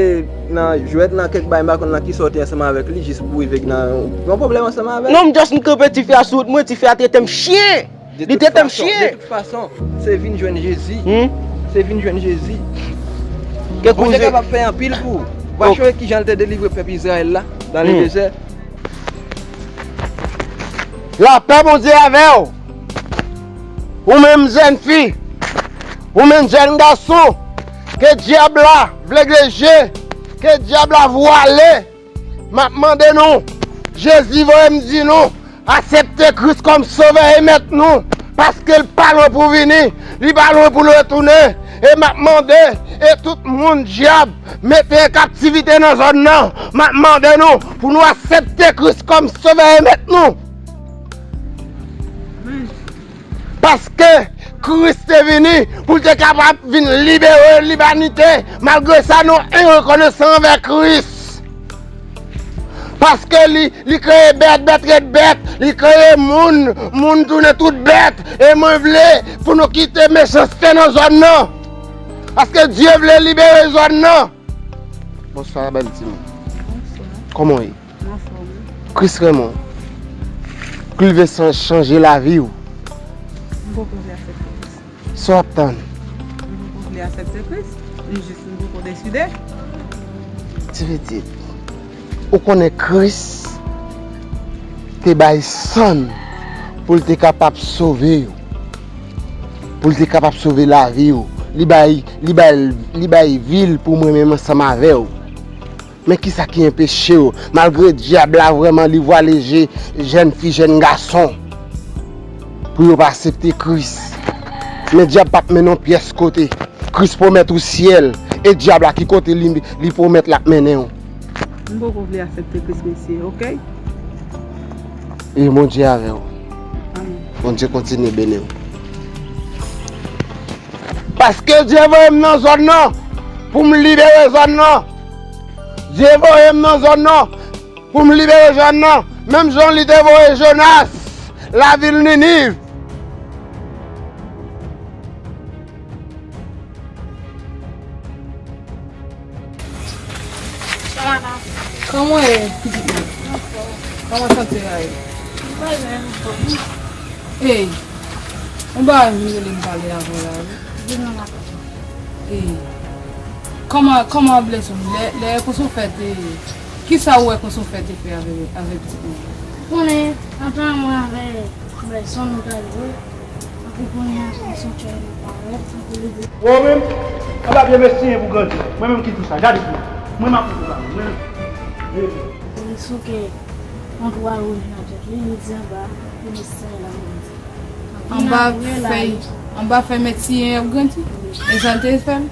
nan jwèt, nan kèk bagay, m pa konn nan kisa w te ansanm avèk li, jis pou rive nan yon pwoblèm ansanm avè l. Non, m just m kanpe ti fi a sou wout mwen, ti fi a trete m chen. Li trete m chen. De tout fason, se vin jwenn Jezi. Hmm? Se vin jwenn Jezi. Bondye kapab fè anpil pou ou. W a chonje kijan l te delivre pèp Izrayèl la nan ledezè. Lapè Bondye avè w. Ou menm jèn fi, ou menm jèn gason, ke dyab la vle greje, ke dyab la vwale, m ap mande nou, Jezi voye m di nou, aksepte Kris kòm Sovè e Mèt nou, paske l pa lwen pou vini, li pa lwen pou l retounen. E m ap mande, e tout moun dyab mete an kaptivite nan zòn nan, m ap mande nou pou nou aksepte Kris kòm Sovè e Mèt nou. Paske Kris te vini pou l te kapab vin libere limanite. Malgre sa, nou enrekonesan anvè Kris. Paske li, li kreye bèt, bèt ret bèt, li kreye moun, moun tounen tout bèt. E mwen vle pou nou kite mechanste nan zòn nan. Paske Dye vle libere zòn nan. Bonswa, bèl timoun. Bonswa. Kòman w ye? M anfòm, wi. Kris renmen w. Kris vle san-, chanje lavi w. M poko vle aksepte Kris. Sa w ap tann? M poko vle aksepte Kris. M jis, m poko deside. Ti pitit, ou konnen Kris te bay san l pou l te kapab sove w, pou l te kapab sove lavi w. Li bay, li bay, li bay vi l pou mwen menm ansanm avè w. Men kisa ki anpeche w, malgre dyab la vrèman li vwale je jèn fi, jèn gason, pou yo pa aksepte Kris? Men dyab p ap mennen w pyès kote. Kris pwomèt ou syèl, e dyab la ki kote li, li pwomèt l ap mennen w? M poko vle aksepte Kris, mesye, oke? E Bondye avè w. Amèn. Bondye kontinye beni w. Paske Dye voye m nan zòn nan pou m libere zòn nan. Dye voye m nan zòn nan pou m libere zòn nan. Menm jan li te voye Jonas lavil Niniv. Kòman w ye, pitit mwen? Kòman sante a ye? Ey, yon bagay m rele m pale avè w la, wi. Ey, kòman, kòman blese w? Lè, lè Konsofè te, kisa w wè Konsofè te fè avè, avè pitit mwen? Konnen, antan mwen avè Bèson nou t al jwe. Epi kounye a, Konsofè parèt, epi li di. Ou menm, anba pye m e siyen pou grandi. Mwen menm ki di w sa, gade pou mwen. Mwen m ap pran pou mwen menm. Li souke yon twal wouj nan tèt li, li di anba, pou li siyen l ap grandi. Anba fèy, anba fèy mèt siyen y ap grandi? E sa l te fè l?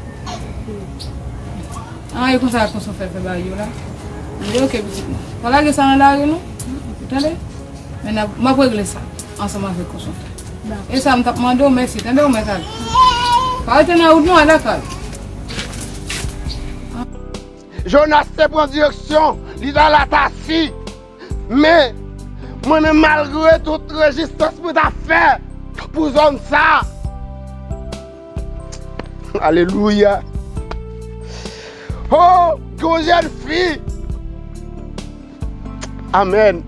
An, e konsa Konsofè fè bagay yo la. M di, oke, pitit mwen. Pa lage sa nan lari, non. Ou tande? Men n ap, m ap regle sa ansanm avèk Konsofè. E sa m t ap mande w, mèsi, tande w, mèt ale. Pa rete nan wout, non, al lakay. Jonas te pran direksyon, li t al Atasi. Men, mwen menm, malgre tout rezistans mwen t ap fè pou zòn sa, alelouya. Oh, gen yon jèn fi. Amèn.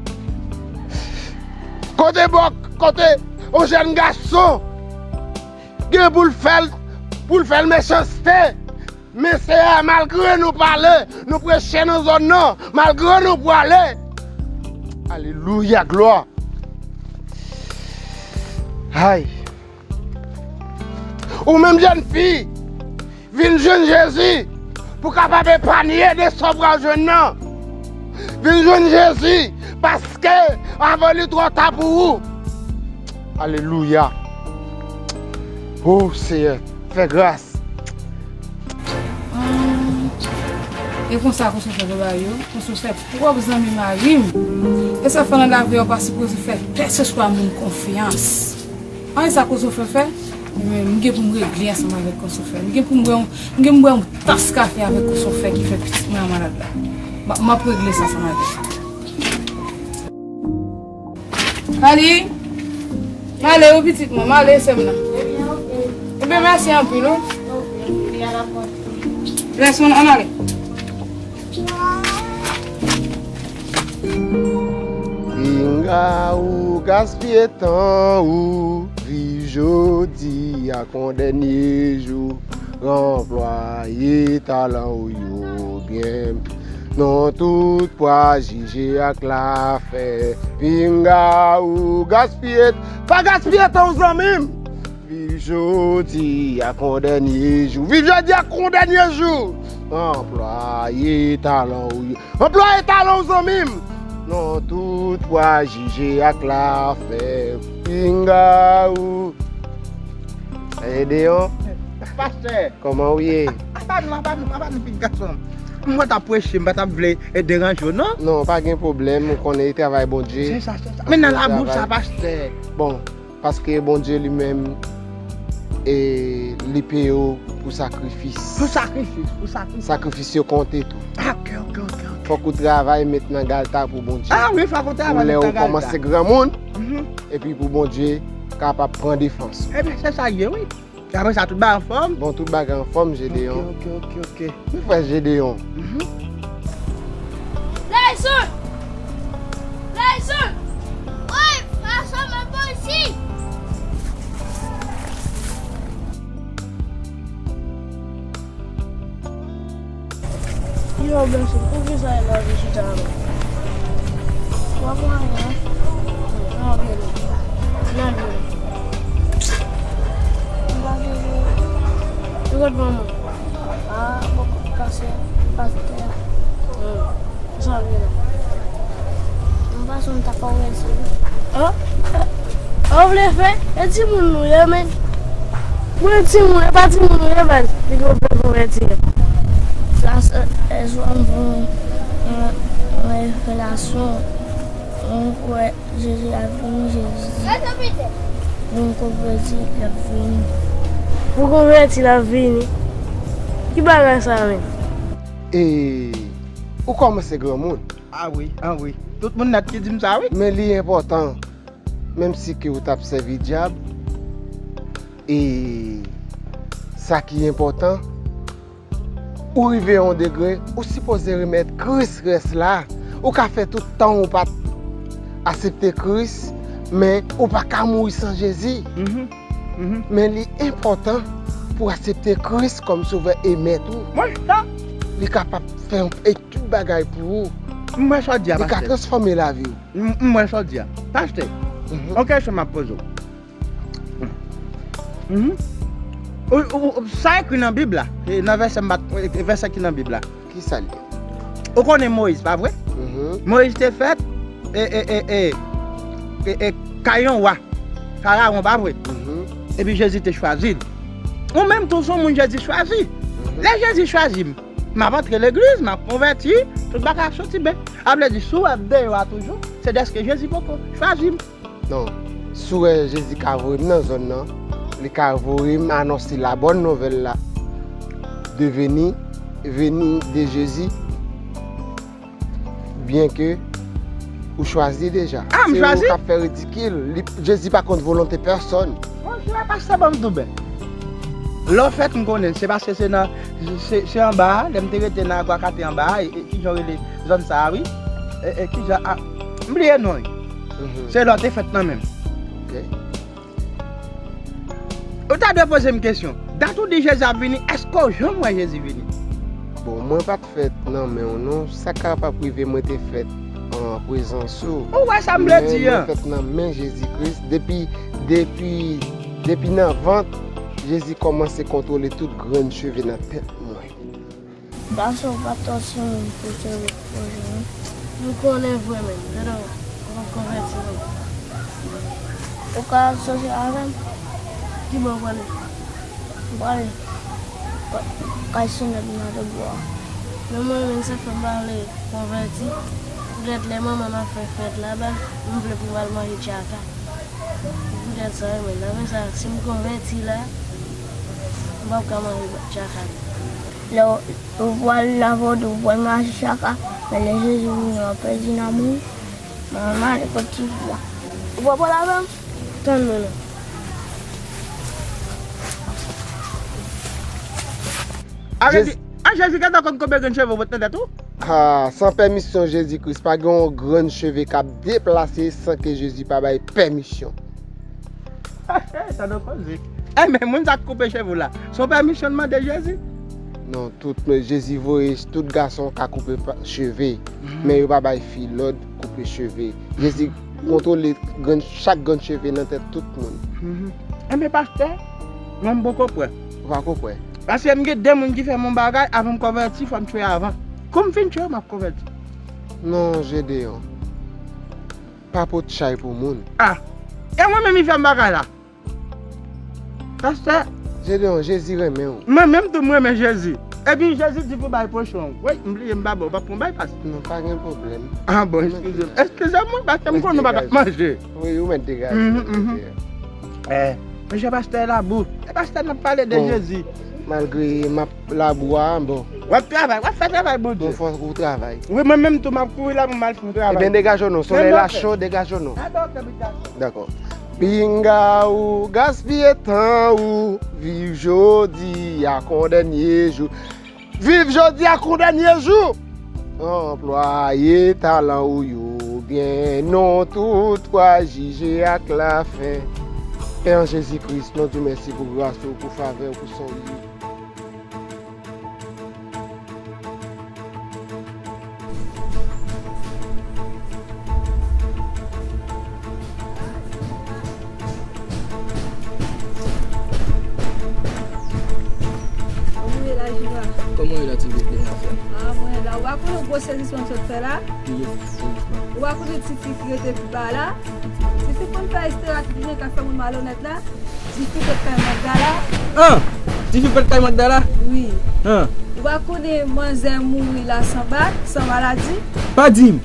Kote bòk, kote yon jèn gason gen pou l fè l, pou l fè l mechanste. Men Seyè, malgre nou pale, nou preche nan zòn nan, malgre nou pwale. Alelouya, glwa. Ay. Ou menm jèn fi, vin jwenn Jezi pou kapab epanye de sa w pral jwenn nan. Vin jwenn Jezi, paske avan li twò ta pou ou. Alelouya. O Seyè, fè gras. Hum, e konsa Konsofè fè bagay yo. Konsofè pwòp zanmi mari m. E sa fè nan lavi a ou pa sipoze fè kèlkeswa moun konfyans. An, e sa Konsofè fè? Men m gen pou m regle ansanm avèk Konsofè. M gen pou m bwè yon, m gen pou m bwè yon tas kafe avèk Konsofè ki fè pitit mwen an malad la. M ap, m ap regle sa ansanm avè l. Mali, m ale wi pitit mwen, m ale sè m nan. Ebyen, oke. Ebyen, mèsi anpil, wi. Oke, oke, a la pwòchèn. Lèson, ann ale. Pinga ou gaspiye tan ou, viv jodi a kon dènye jou. Anplwaye talan ou yo byen. Non tout pwa jije ak lafè. Pinga ou gaspiye, pa gaspiye tan w zanmi m. Viv jodi a kon dènye jou. Viv jodi a kon dènye jou. Anplwaye talan ou yo. Anplwaye talan w zanmi m. Non tout pwa jije ak lafè. Pinga ou. Ede yon. Pastè. Kòman w ye? Apa nou, apa nou, apa nou, pitit gason. Mwen t ap preche, m pa t ap vle, e, deranje w, non? Non, pa gen pwoblèm, ou konnen e travay Bondye. Se sa, se sa. Men nan labou sa, pastè. Bon, paske Bondye li menm, e, li peye w pou sakrifis. Pou sakrifis, pou sakrifis. Sakrifis yo konte tou. Ah, ok, ok, ok, ok. Fòk ou travay met nan galta pou Bondye. Ah wi, fòk ou travay met nan galta. Pou lè ou kòmanse granmoun, mhm, epi pou Bondye kapab pran defans ou. Ebyen, se sa l ye, wi. Apre sa, tout bagay anfòm? Bon, tout bagay anfòm, Jedeon. Ok, ok, ok, ok. Wi, frè Jedeon. Mhm. Leyson! Leyson! Wi, frè Samuel, mwen pa isi. Yo, Benson, poukisa e lave chita la? W ap anyen? Nan vye nou. Nan vye nou. M pa vle. Yo kot manman? Ah, poko pase pastè a. Hmm. Sa vle la. Yon fason m ta konvensi li. Oh, oh, ou vle fè? E timoun nou ye, men. Mwen timoun, e pa timoun nou ye, baz. Li gen vle konvèti a. Plas, e, e, swa m fè yon, yon, yon revelasyon. Mwen kwè Jezi ap vini, Jezi. Mwen konvèti, l ap vini. Ou konvèti, l ap vini? Ki bagay sa menm? E, ou kòmanse granmoun. Ah wi, ah wi. Tout moun nèt ki di m sa, wi. Men li enpòtan, menm si ke ou t ap sèvi dyab, e sa ki enpòtan, ou rive yon degre, ou sipoze remèt Kris rès la. Ou ka fè tout tan ou pa t aksepte Kris, men ou pa ka mouri san Jezi. Mhm. Mhm. Men li enpòtan pou w aksepte Kris kòm Sovè e Mèt ou. Mwen, sa. Li kapab fè yon, e tout bagay pou ou. Mwen sa w di a, pastè. Li ka transfòme lavi w. M, m wè sa w di a. Pastè, mhm, yon kesyon m ap poze w. Mhm. Ou, ou, ou, sa ekri nan Bib la. E nan vèsè m pa t, e, vèsè ki nan Bib la. Ki sa l ye? Ou konnen Moyiz, pa vre? Mhm. Moyiz te fèt, e, e, e, e, e, e kay yon wa. Farawon, pa vre? Mhm. Epi Jezi te chwazi l. Ou menm tou, se yon moun Jezi chwazi. Mhm. Lè Jezi chwazi m, m ap antre legliz, m ap konvèti, tout bagay ap soti byen. A vle di, si w ap deyò a toujou, se dèske Jezi poko chwazi m. Non, si w wè Jezi ka voye m nan zòn nan, li ka voye m anonse labòn nouvèl la de veni, veni de Jezi. Byenke ou chwazi deja. Ah, m chwazi? Se ou k ap fè ridikil. Li, Jezi pa kont volonte pèsòn. Bonjou, pastè, ban m tou byen. Lè w fèt, m konnen, se paske se nan, se, se anba a, lè m te rete nan Agwakate anba a, e, e, kijan w rele zòn sa a, wi? E, e, kijan, a, m bliye non li. Mhm. Se lè w te fèt nan menm. Ok. Ou ta dwe poze m kesyon. Dat ou di Jezi ap vini, èske w janm wè Jezi vini? Bon, mwen pa t fèt nan men w non, sa kapab rive mwen te fèt an prezans ou. Ou wè sa m vle di an? Men mwen fèt nan men Jezi Kris, depi, depi, depi nan vant, Jezi kòmanse kontwole tout grenn cheve nan tèt mwen. Gason pa t yon timoun pou sove pwochen an. M konnen vre menm, tande w, ou p ap konvèti non. Ou ka sòti avè m? Ki bò w prale? M prale kay Senèt nan Debwa. Men mwen menm, sa k fè m pa vle konvèti, poutèt lè manman m ap fè fèt laba, m vle pou m al manje tchaka. Poutèt sa wi, men apre sa, si m konvèti la, m p ap ka manje tchaka. Lè w, ou pral lavòt, ou pral mache tchaka, men lè Jezi vini, w ap pèdi nanm ou, mwen m ale kot tifi a. Ou pral pale avè m? Tann mwen non. A Jezi, a Jezi gentan konn konbyen grenn cheve w pot nan tèt ou? Ah, san pèmisyon Jezi Kris, pa gen yon grenn cheve k ap deplase san ke Jezi pa bay pèmisyon. Sa nan koze. Enben, moun sa k koupe cheve w la, se yon pèmisyon l mande Jezi? Non, tout, Jezi voye tout gason ka koupe pa, cheve, men yo pa bay fi lòd koupe cheve. Jezi kontwole grenn, chak grenn cheve nan tèt tout moun. Enben, pastè, mwen m poko kwè. Ou pa ko kwè? Paske m gen de moun ki fè m yon bagay, avan m konvèti, fò m tchwe avan. Kou m fin tchwe yo, m ap konvèti. Non, Jedeyon. Pa pot chay pou moun. Ah! E mwen menm li fè m bagay la. Pastè. Jedeyon, Jezi renmen w. Mwen menm tou m renmen Jezi. Epi Jezi di pou bay pwochen w. Wi, m bliye m pa ba w, w pa pran bay pastè. Non, pa gen pwoblèm. Ah bon, eskize m. Eskize mwen, pastè, m konnen w pa t ap manje. Wi, ou mèt degaje w. Eh, mesye pastè labou. E pastè n ap pale de Jezi. Malgre m ap labou a, bon. W ap travay, w ap fè travay Bondye. Bon, fòk ou travay. Wi, mwen menm tou, m ap kouri la pou m al fè yon travay. Ebyen, degaje w non, solèy la cho, degaje w non. Dakò. Pinga ou gaspiye tan ou, viv jodi a kon dènye jou. Viv jodi a kon dènye jou. Anplwaye talan ou yo byen, non tout pral jije ak lafen. Pè an Jezi Kris, nou di w mèsi pou gras ou, pou favè ou, pou san ou. Kòman w ye la, Jiva? Kòman w ye la, Ti Vit, gen afè? Ah, mwen la. Ou pa konnen gwo sezisman m sot fè la? Ki gwo sezisman? Ou pa konnen ti fi ki rete pi ba la? Ti fi konn fè estera, ti fi ka fè moun malonèt la? Ti fi kot kay Magda la? Ah! Ti fi kot kay Magda la? Wi. Ah! Ou pa konnen manzè mouri la san bak, san maladi? Pa di m!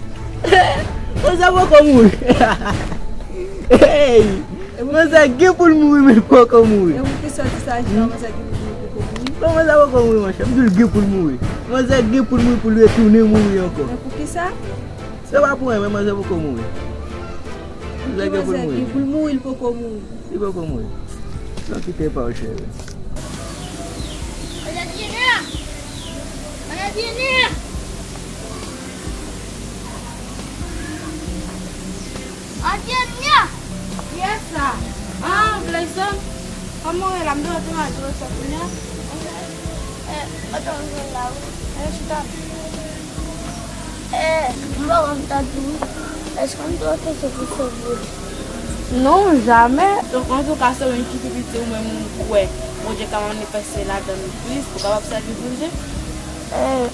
Manzè poko mouri. Hey! Manzè gen pou l mouri, men l poko mouri. E pou kisa w di sa, Jiva, manzè gen pou l mouri, poko mouri? Bon, manzè poko mouri, monchè. M di w l gen pou l mouri. Manzè gen pou l mouri, pou l retounen mouri ankò. Men pou kisa? Se pa pou anyen, men manzè poko mouri. Manzè gen pou l mouri. Manzè gen pou l mouri, l poko mouri. Li poko mouri. Sa kite pa w, cheri. Manzè vini! Manzè vini! Manzè vini! Kiyès sa? Ah, Blackson. Kòman w ye la? M te wè w te nan adrès la kounye a. Eh, oto m jwenn la wi. Eh, chita. Eh, m pa konn ta di w. Èske m te ofese pou sove? Non, jamè. Donk, antouka, se ou menm ki pi piti, ou menm ou kwè Bondye ka manifeste ladan nou plis, pou kapab sèvi Bondye. Eh,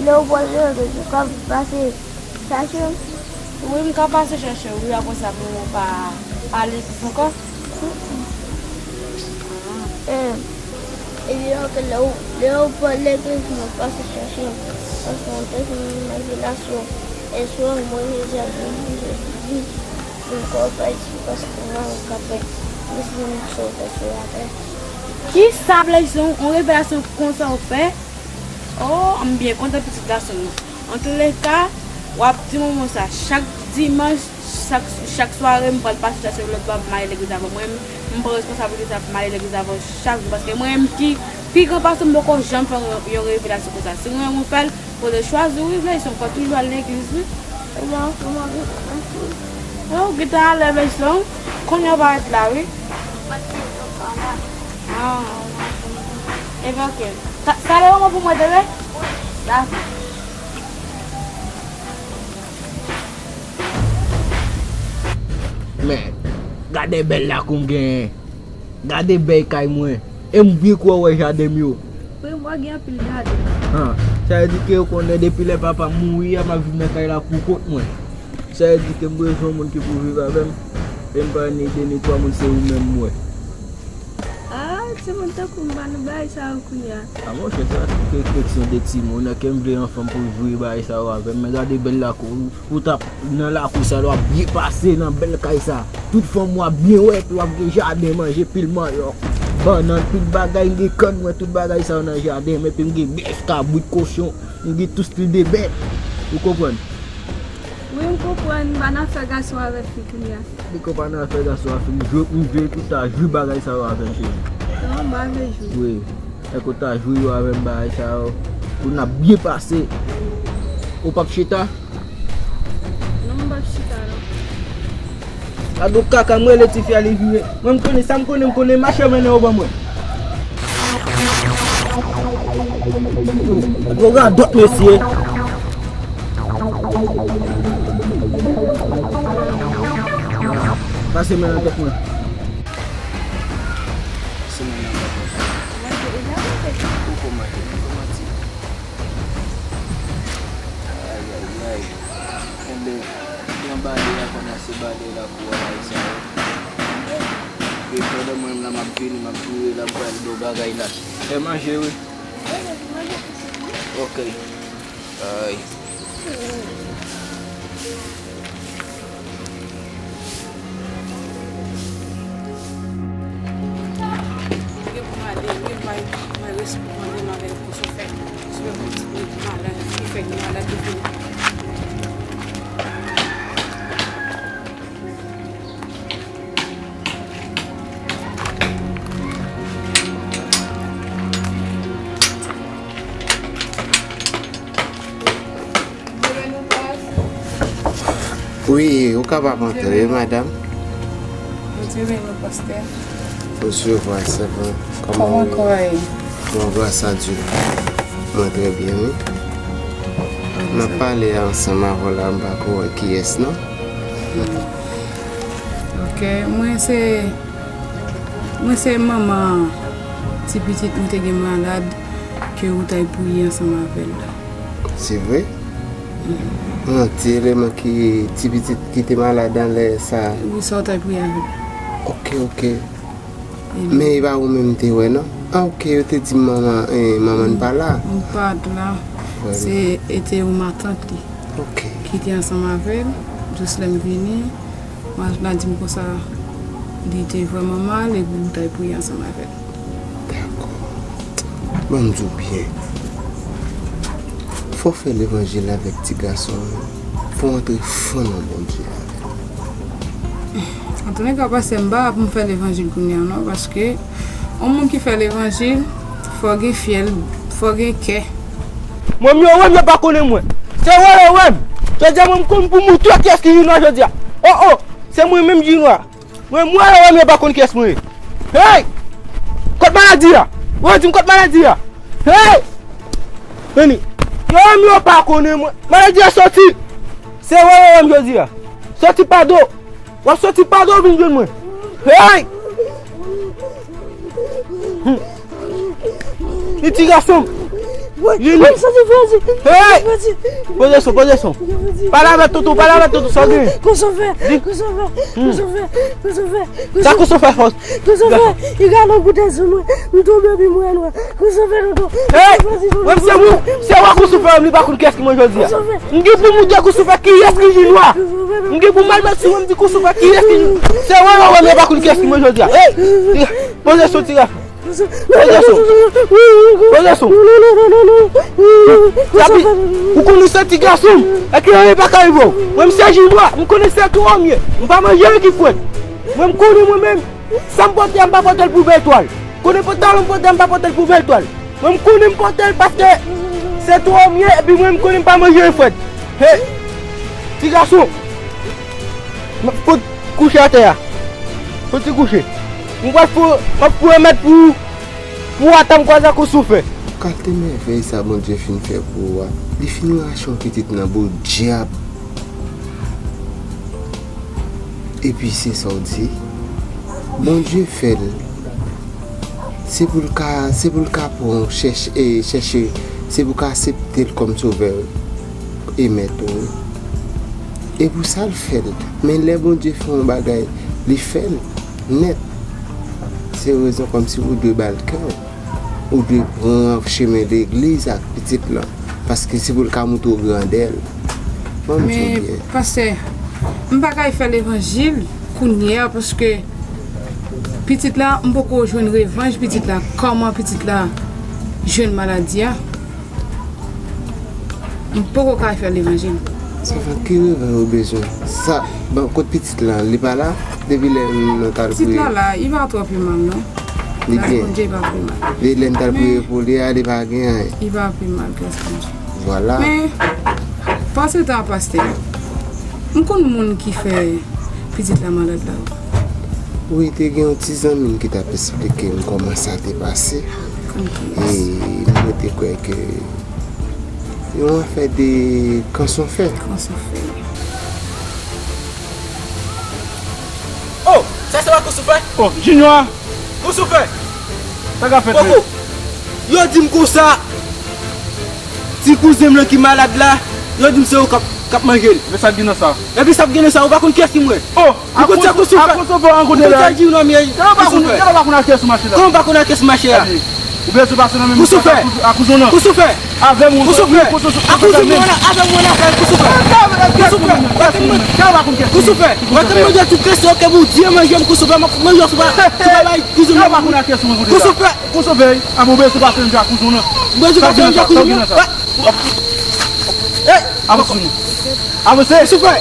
lè ou pral leve, ou ka pase chache m? Wi, m ka pase chèche w, wi, apre sa, pou ou pa ale plis ankò. Eh, epi ankò lè ou, lè ou pral legliz, mwen pase chèche m. Paske mwen te fin nan relasyon. E sou mwen, Jezi ap vini, Jezi di, vin kò pèdi, paske mwen ka pèdi plis moun ki sou tè sou latè. Kisa, Blackson, yon revelasyon konsa w fè? Oh, m byen kontan pitit gason m nan. Antouleka, w ap di manman w sa chak dimanch, chak, chak sware, m pral pase chèche lòt bò, m ale legliz avan. Mwen menm, m pran responsablite sa, m ale legliz avan chak jou, paske mwen menm ki pi gran pastè, m poko janm fè yon, yon revelasyon konsa. Si mwen menm mwen fè l, fò w te chwazi w, wi, Blackson, fò w toujou al legliz, wi. Ebyen, anfòm, anfòm. Oh, gentan alè, Blackson. Kounye a w parèt la, wi. Ah. Ebyen, ok. Sa, sa le moman pou mwen, tande? Dakò. Men, gade bèl lakou m genyen. Gade bèy kay mwen. E m byen kwè w wè jaden m yo. Wi, m wè gen anpil jaden. Ah, sa vle di ke w konnen depi lè papa m mouri a, m ap viv nan kay la pou kont mwen. Sa vle di ke m bezwen yon moun ki pou viv avè m. E m pa ni de ni twa moun, se ou menm m wè. Ah, timoun tankou m pa nan bagay sa yo kounye a. A monchè, sa se ke kesyon de timoun, ke m vle yon fanm pou jwi bagay sa yo avè m. Men gade bèl lakou, ou t ap nan lakou sa, w ap byen pase nan bèl kay sa. Tout fanm w ap byen wè, epi w ap gen jaden, manje pil manyòk, bannann, tout bagay, m gen kann mwen, tout bagay sa yo nan jaden m, epi m gen bèf, kabrit, kochon, m gen tout stil de bèt. Ou konprann? Wi, m konprann, m pa nan afè gason avèk fi kounye a. Li konprann afè gason a fini jwe, m vle pou ta jwi bagay sa yo avè m, cheri. Non, m pa vle jwi. Wi. Èske w ta jwi yo avè m bagay sa yo? Pou n ap byen pase. Ou p ap chita? Non, m p ap chita, non. Gade yon kaka, m rele tifi a, li vire. Mwen, m konnen sa, m konnen, m konnen, mache mennen yo ban mwen. Gade yon radòt, mesye. Pase men nan tèt mwen. Pase men nan tèt mwen. Ou kòmanse, ou kòmanse. Ay, ay, ay. Enben, jan bale a kòmanse bale lakou a, bagay sa yo. E pandan mwen menm la, m ap vini, m ap vire la, m pral do bagay la. Fè manje, wi. Ok. Ay. Gen pou m ale, wi, m bay, m bay respè, mande m avèk kou sou fè. Sou fè konn ti malè, ki fè gen malè ki fini. Wi, ou kapab antre, wi, madanm. Bondye beni w, pastè. Resevwa, sèvant. Kòman w ye? Bon, gras a Dye. Mwen trè byen, wi. M ap pale ansanm avè w la, m pa ko wè kiyès, non. Ok, mwen se, mwen se manman ti pitit mwen te gen malad ke ou t al priye ansanm avè l la. Se vre? Mwen ti eleman ki ti pitit ki te malad nan lè sa. Wi, sa w t al priye avè l. Ok, ok. Men e pa ou menm m te wè, non? Ah, ok, yo te di m manman, eh, manman n pa la. M pa t la. Se, e te yon matant li. Ok. Ki te ansanm avè l, jis lè m vini, matant la di m konsa, li te vrèman mal, epi m t al priye ansanm avè l. Dakò. Ban m di w byen. Fò w fè levanjil avèk ti gason an. Fò w antre fon nan Bondye avè l. Antouleka, pastè, m pa la pou m fè levanjil kounye a, non, paske yon moun ki fè levanjil, fò gen fyèl, fò gen kè. Mwen, yo wè m, yo pa konnen mwen. Se wè yo wè m. Jodi a, mwen, m konn pou moutre kiyès ki jinwa jodi a. Oh, oh, se mwen menm jinwa. Mwen, mwen, yo wè m, yo pa konn kiyès mwen ye. Hey! Kot maladi a? Mwen di m kot maladi a. Hey! Vini. Yo wè m, yo pa konnen mwen. Maladi a soti. Se wè yo wè m jodi a. Soti pa do. W ap soti pa do vin jwenn mwen. Hey! Hmm. Li ti gason m. Li, li. Hey! Poze son, poze son. Pale avèk tonton, pale avèk tonton, sa w genyen? Kosofe, kosofe, kosofe, kosofe. Sa kosofe fòs? Kosofe, li gade yon koutèl sou mwen. M tonbe epi m wè nwa. Kosofe, tonton. Hey! Mwen, se mwen, se wè kosofe, li pa konn kiyès ki mwen jodi a. M gen pou moutre kosofe kiyès ki jinwa. M gen pou malmèt sou mwen, m di kosofe kiyès ki jinwa. Se wè, wè, wè, men pa konn kiyès ki mwen jodi a. Hey! Poze son, ti gason. Poze son. Poze son. Sabi, ou konnen se ti gason m. Èske anyen pa ka rive w? Mwen, m se jinwa. M konnen se twa mye. M pa manje anyen ki frèt. Mwen, m konnen mwen menm. Sa m pote a, m pa pote l pou vè etwal. Konnen pantalon m pote a, m pa pote l pou vè etwal. Mwen, m konnen m pote l paske se twa mye, epi mwen, m konnen m pa manje anyen frèt. Hey! Ti gason. M ap fout kouche atè a. Fout ti kouche. M pral fou, m ap fou remèd pou ou. Pou ata m kwaze ak yon soufè. Kalite mèvèy sa Bondye fin fè pou ou a, li fin rache yon pitit nan boudyab. Epi se sa w di, Bondye fè l. Se pou l ka, se pou l ka pran w chèche, e, chèche, se pou w ka aksepte l kòm sovè e mèt ou. E pou sa l fè l. Men lè Bondye fè yon bagay, li fè l nèt. Se rezon kòmsi ou dwe ba l kè w. Ou dwe pran chemen legliz ak pitit lan, paske se pou l ka montre w grandè l. Ban m di w byen. Men, pastè, m pa ka fè levanjil kounye a, paske pitit la, m poko jwenn revanj pitit la, kòman pitit la jwenn maladi a. M poko ka fè levanjil. Sa fè ki revanj ou bezwen? Sa, bon, kot pitit lan, li pa la? Depi lè nou t al priye. Pitit la la, li pa twò pi mal, non. Li byen. Bondye, li pa pi mal. Li lè n t al priye pou li a, li pa gen anyen. Li pa pi mal, gras Bondye. Vwala. Men, pandan tan an, pastè, m konn moun ki fè pitit la malad la. Wi, te gen yon ti zanmi m ki t ap esplike m kòman sa te pase. Konn kiyès? E mwen te kwè ke yon afè de kanson fè. Kanson fè. Oh, sa se pa Kousou fè? Oh, Junior! Kousou fè! Sa k ap fèt, Poko! Yo di m konsa, ti kouzen m lan ki malad la, yo di m se yo k ap, k ap manje l. Men sa k gen nan sa? Epi sa k gen nan sa, ou pa konn kiyès ki mwen? Oh! Ou konn sa Kousou fè? Ou konn sa Junior ye? Kousou fè? Kòman ou pa konn ak kiyès ou mache la? Ou bezwen pase nan menm kote ak kouzon nan? Kousou fè? Avè m ou kouzon nan? Kousou fè? Ak kouzon mwen nan, avè m mwen nan, avè Kousou fè? Kousou fè? Kousou fè? Mwen te manje tout kese, ok, pou di manje m Kousou fè, m ap manje w sou pa, sou pa bay kouzon nan. Kousou fè? Kousou fè? Avè m ou bezwen pase nan kouzon nan? Ou bezwen pase nan kouzon nan? Hey! Avanse, Junior. Avanse. Kousou fè?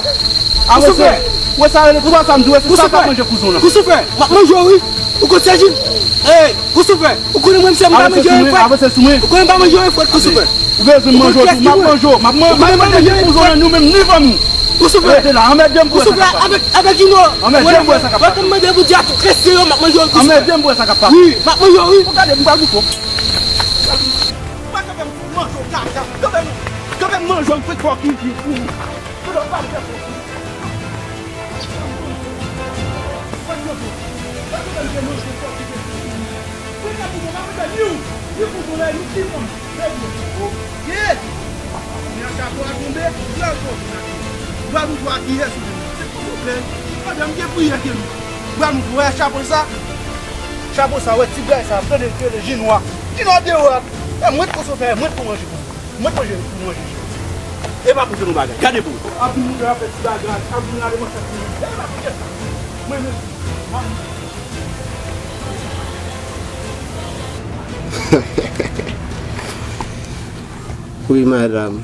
Avanse. Kousou fè? Wè sa rele, ou pa sa m di w, se sa k ap manje kouzon nan. Kousou fè? M ap manje w, wi. Ou konn sa Junior? Hey, Kousou fè? Ou konnen mwen, m pa manje yon fwèt. Avanse sou mwen. Ou konnen m pa manje yon fwèt, Kousou fè? Ou bezwen manje w tou, m ap manje w, m ap manje w, m ap manje kouzon nan nou menm, ni fanmi w. Kousou fè? Rete la, anmède m pou wè sa k ap pase. Kousou fè? Avèk, avèk Junior. Anmède m pou wè sa k ap pase. Wè, m mande pou di a tout kese yo, m ap manje w, Kousou fè. Anmède m pou wè sa k ap pase. Wi, m ap manje w, wi. Ou gade, m pral bout w. Ou pa kanpe m manje w kaka. Kanpe m, kanpe m manje w, m fè kò ki di pou ou. Tout lòt pa m fè kò. Ou pa kanpe. Pa kanpe m fè manje kò ki di pou ou. Ou pa kanpe, pa kanpe, ni ou, ni kouzon la, ni ti fanm. Trè byen. Ou ye. Kounye a chapo a tonbe, gran kote. Ou pa nou vwa kiyès ou ye. Se pou ou fè. Pandan m gen priyè ke nou. Ou pa nou vwa chapo sa. Chapo sa, wè ti bray sa, tande, tande, jinwa. Jinwa deyò a. E mwen t konsa fè, mwen t pou manje. Mwen t manje, pou manje. E pa pou fè nou bagay. Gade pou ou. Ap vin moutre apre ti bagay. Ap vin rale manchèt pou mwen. E pa pou fè sa. Mwen menm. Wi, madanm.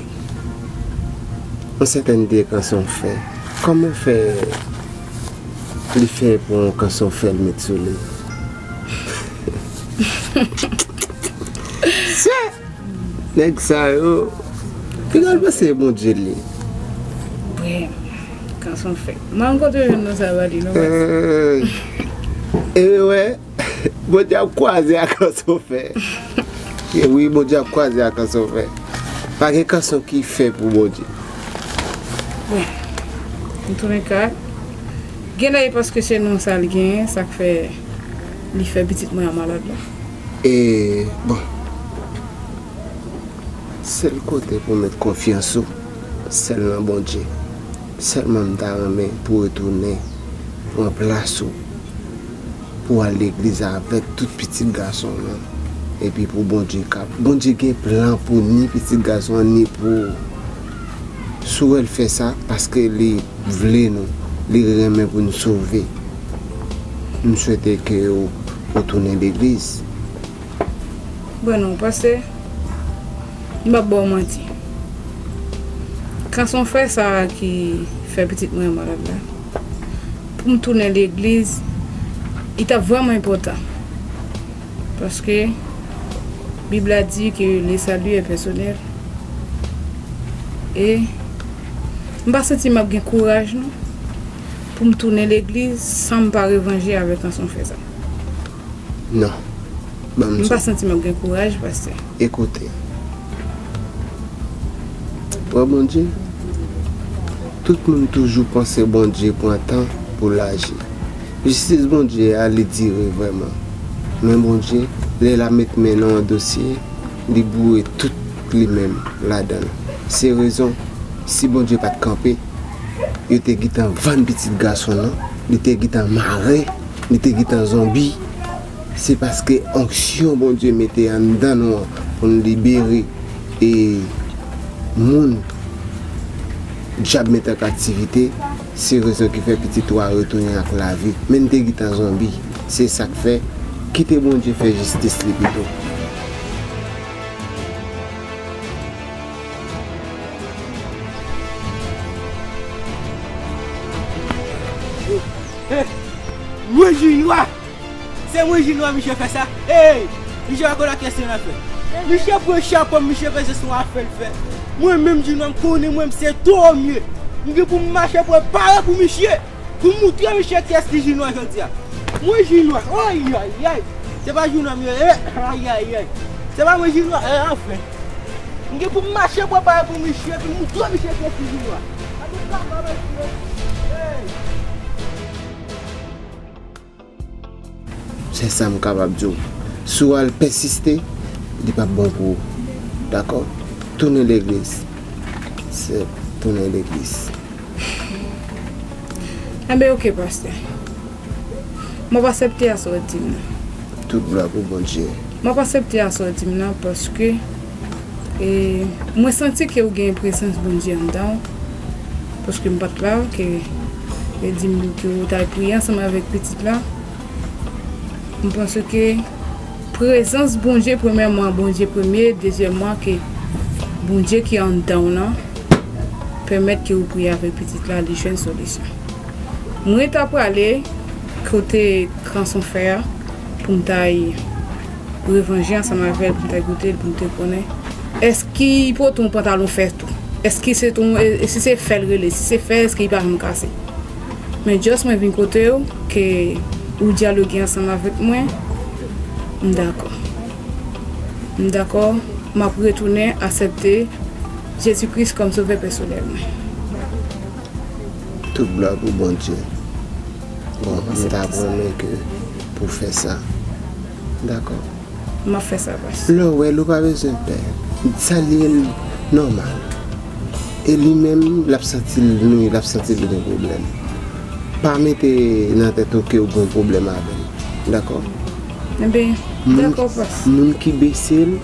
Yon sètèn de kanson fè. Kòman fè li fè pou yon kanson fè l met sou li? Nèg sa yo, ki pral panse Bondye li? Wi, kanson fè. Mwen, m kontre jwenn non sa ba li, non, mas. Eh, e wè, Bondye ap kwaze ak kanson fè. Wi, Bondye ap kwaze ak kanson fè. Pa gen kanson ki fè pou Bondye. Bon, antouka, genlè e paske se non sa l genyen, sa k fè li fè pitit mwen an malad la. E, bon, sèl kote pou w met konfyans ou, sèl nan Bondye. Sèlman m ta renmen pou w retounen pran plas ou, pou w al legliz avèk tout pitit gason w lan. Epi pou Bondye ka, Bondye gen plan pou ni pitit gason an, ni pou ou. Si w wè l fè sa, paske li vle nou, li renmen pou n sove. M swete ke w, w tounen legliz. Bon, non, pastè, m p ap ba w manti. Kanson fè sa a ki fè pitit mwen an malad la, pou m tounen legliz, li t ap vrèman enpòtan. Paske Bib la di ke le salut est personnel. E m pa santi m ap gen kouraj, non, pou m tounen legliz san m pa revanje avèk kanson fè sa. Non. Ban m M pa santi m ap gen kouraj, pastè. Ekoute. Wè Bondye, tout moun toujou panse Bondye pran tan pou l aji. Jistis Bondye a, li dire vrèman. Men Bondye, lè l ap met men nan yon dosye, li boure tout li menm ladan l. Se rezon, si Bondye pa t kanpe, yo te gentan vann pitit gason nan, li te gentan mare, li te gentan zonbi. Se paske onksyon Bondye mete anndan nou an pou n libere e moun dyab mete an kaptivite, se rezon ki fè pitit ou a retounen ak lavi. Men n te gentan zonbi. Se sa k fè, kite Bondye fè jistis li pito. Hey, mwen Jinwa! Se mwen Jinwa misye fè sa. Hey! Misye pa konn ak kiyès li nan afè. Misye pran chapo m, misye panse se yon afè l fè. Mwen menm Jinwa m konnen mwen m se Tomye. M gen pou m mache prepare pou misye. Pou m moutre misye kiyès ki Jinwa jodi a. Mwen Jinwa. Ayayay. Se pa Jinwa m ye. Eh, ayayay. Se pa mwen Jinwa. Eh, anfen. M gen pou m mache prepare pou misye, pou m moutre misye kiyès ki Jinwa. Gade kaka mesye. Hey! Se sa m kapab di w. Si w al pèsiste, li p ap bon pou ou. Dakò? Tounen legliz. Se tounen legliz. Enben, oke, pastè. M ap aksepte a sa w di m nan. Tout glwa pou Bondye. M ap aksepte a sa w di m nan paske E, mwen santi ke w gen prezans Bondye anndan w, paske m pa t la, ke yo di m ke w t al priye ansanm avèk pitit la. M panse ke prezans Bondye, premyèman, Bondye premye, dezyèmman, ke Bondye ki anndan w nan pèmèt ke w priye avèk pitit la, li jwenn solisyon. Mwen ta prale kote Kanson Fè a pou m ta y revanje ansanm avè l pou m ta goute l, pou m te konnen. Èske li pote yon pantalon fè tou? Èske se ton, e, e si se fè l rele, si se fè, èske li pa janm kase? Men just mwen vin kote w, ke ou dyaloge ansanm avèk mwen, m dakò. M dakò, m ap retounen aksepte Jezi Kris kòm sovè pèsonèl mwen. Tout glwa pou Bondye. Bon, m ta renmen ke pou fè sa. Dakò. M ap fè sa, pas. Lè w wè l, ou pa bezwen pè. Sa li ye l nòmal. E li menm, l ap santi l nwi, l ap santi l gen pwoblèm. Pa mete nan tèt ou ke w gen pwoblèm avè l. Dakò? Enben, dakò, pas. Moun ki bese l,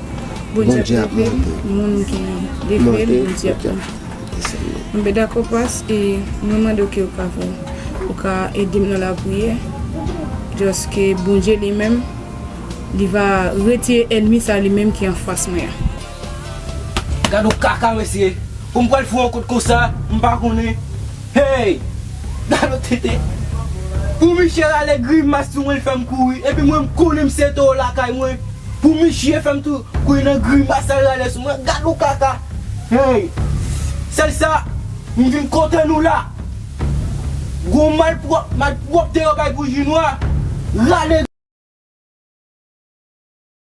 Bondye ap monte. Moun ki leve l, Bondye ap monte. Enben, dakò, pas, e mwen mande w ke w ka fè, ou ka ede m nan lapriyè. Just ke Bondye li menm, li va retire ènmi sa li menm ki anfas mwen an. Gad yon kaka, mesye. Pou m pral fou yon kout konsa, m pa konnen. Hey! Gad yon tete. Pou misye rale grimas sou mwen, l fè m kouri. Epi mwen, m konnen m se towo lakay mwen. Pou misye fè m tou kouri nan grimas sa l rale sou mwen. Gad yon kaka. Hey! Sèl sa, m vin kote nou la. Gon malpwòp, malpwòpte yo bay pou Jinwa. Rale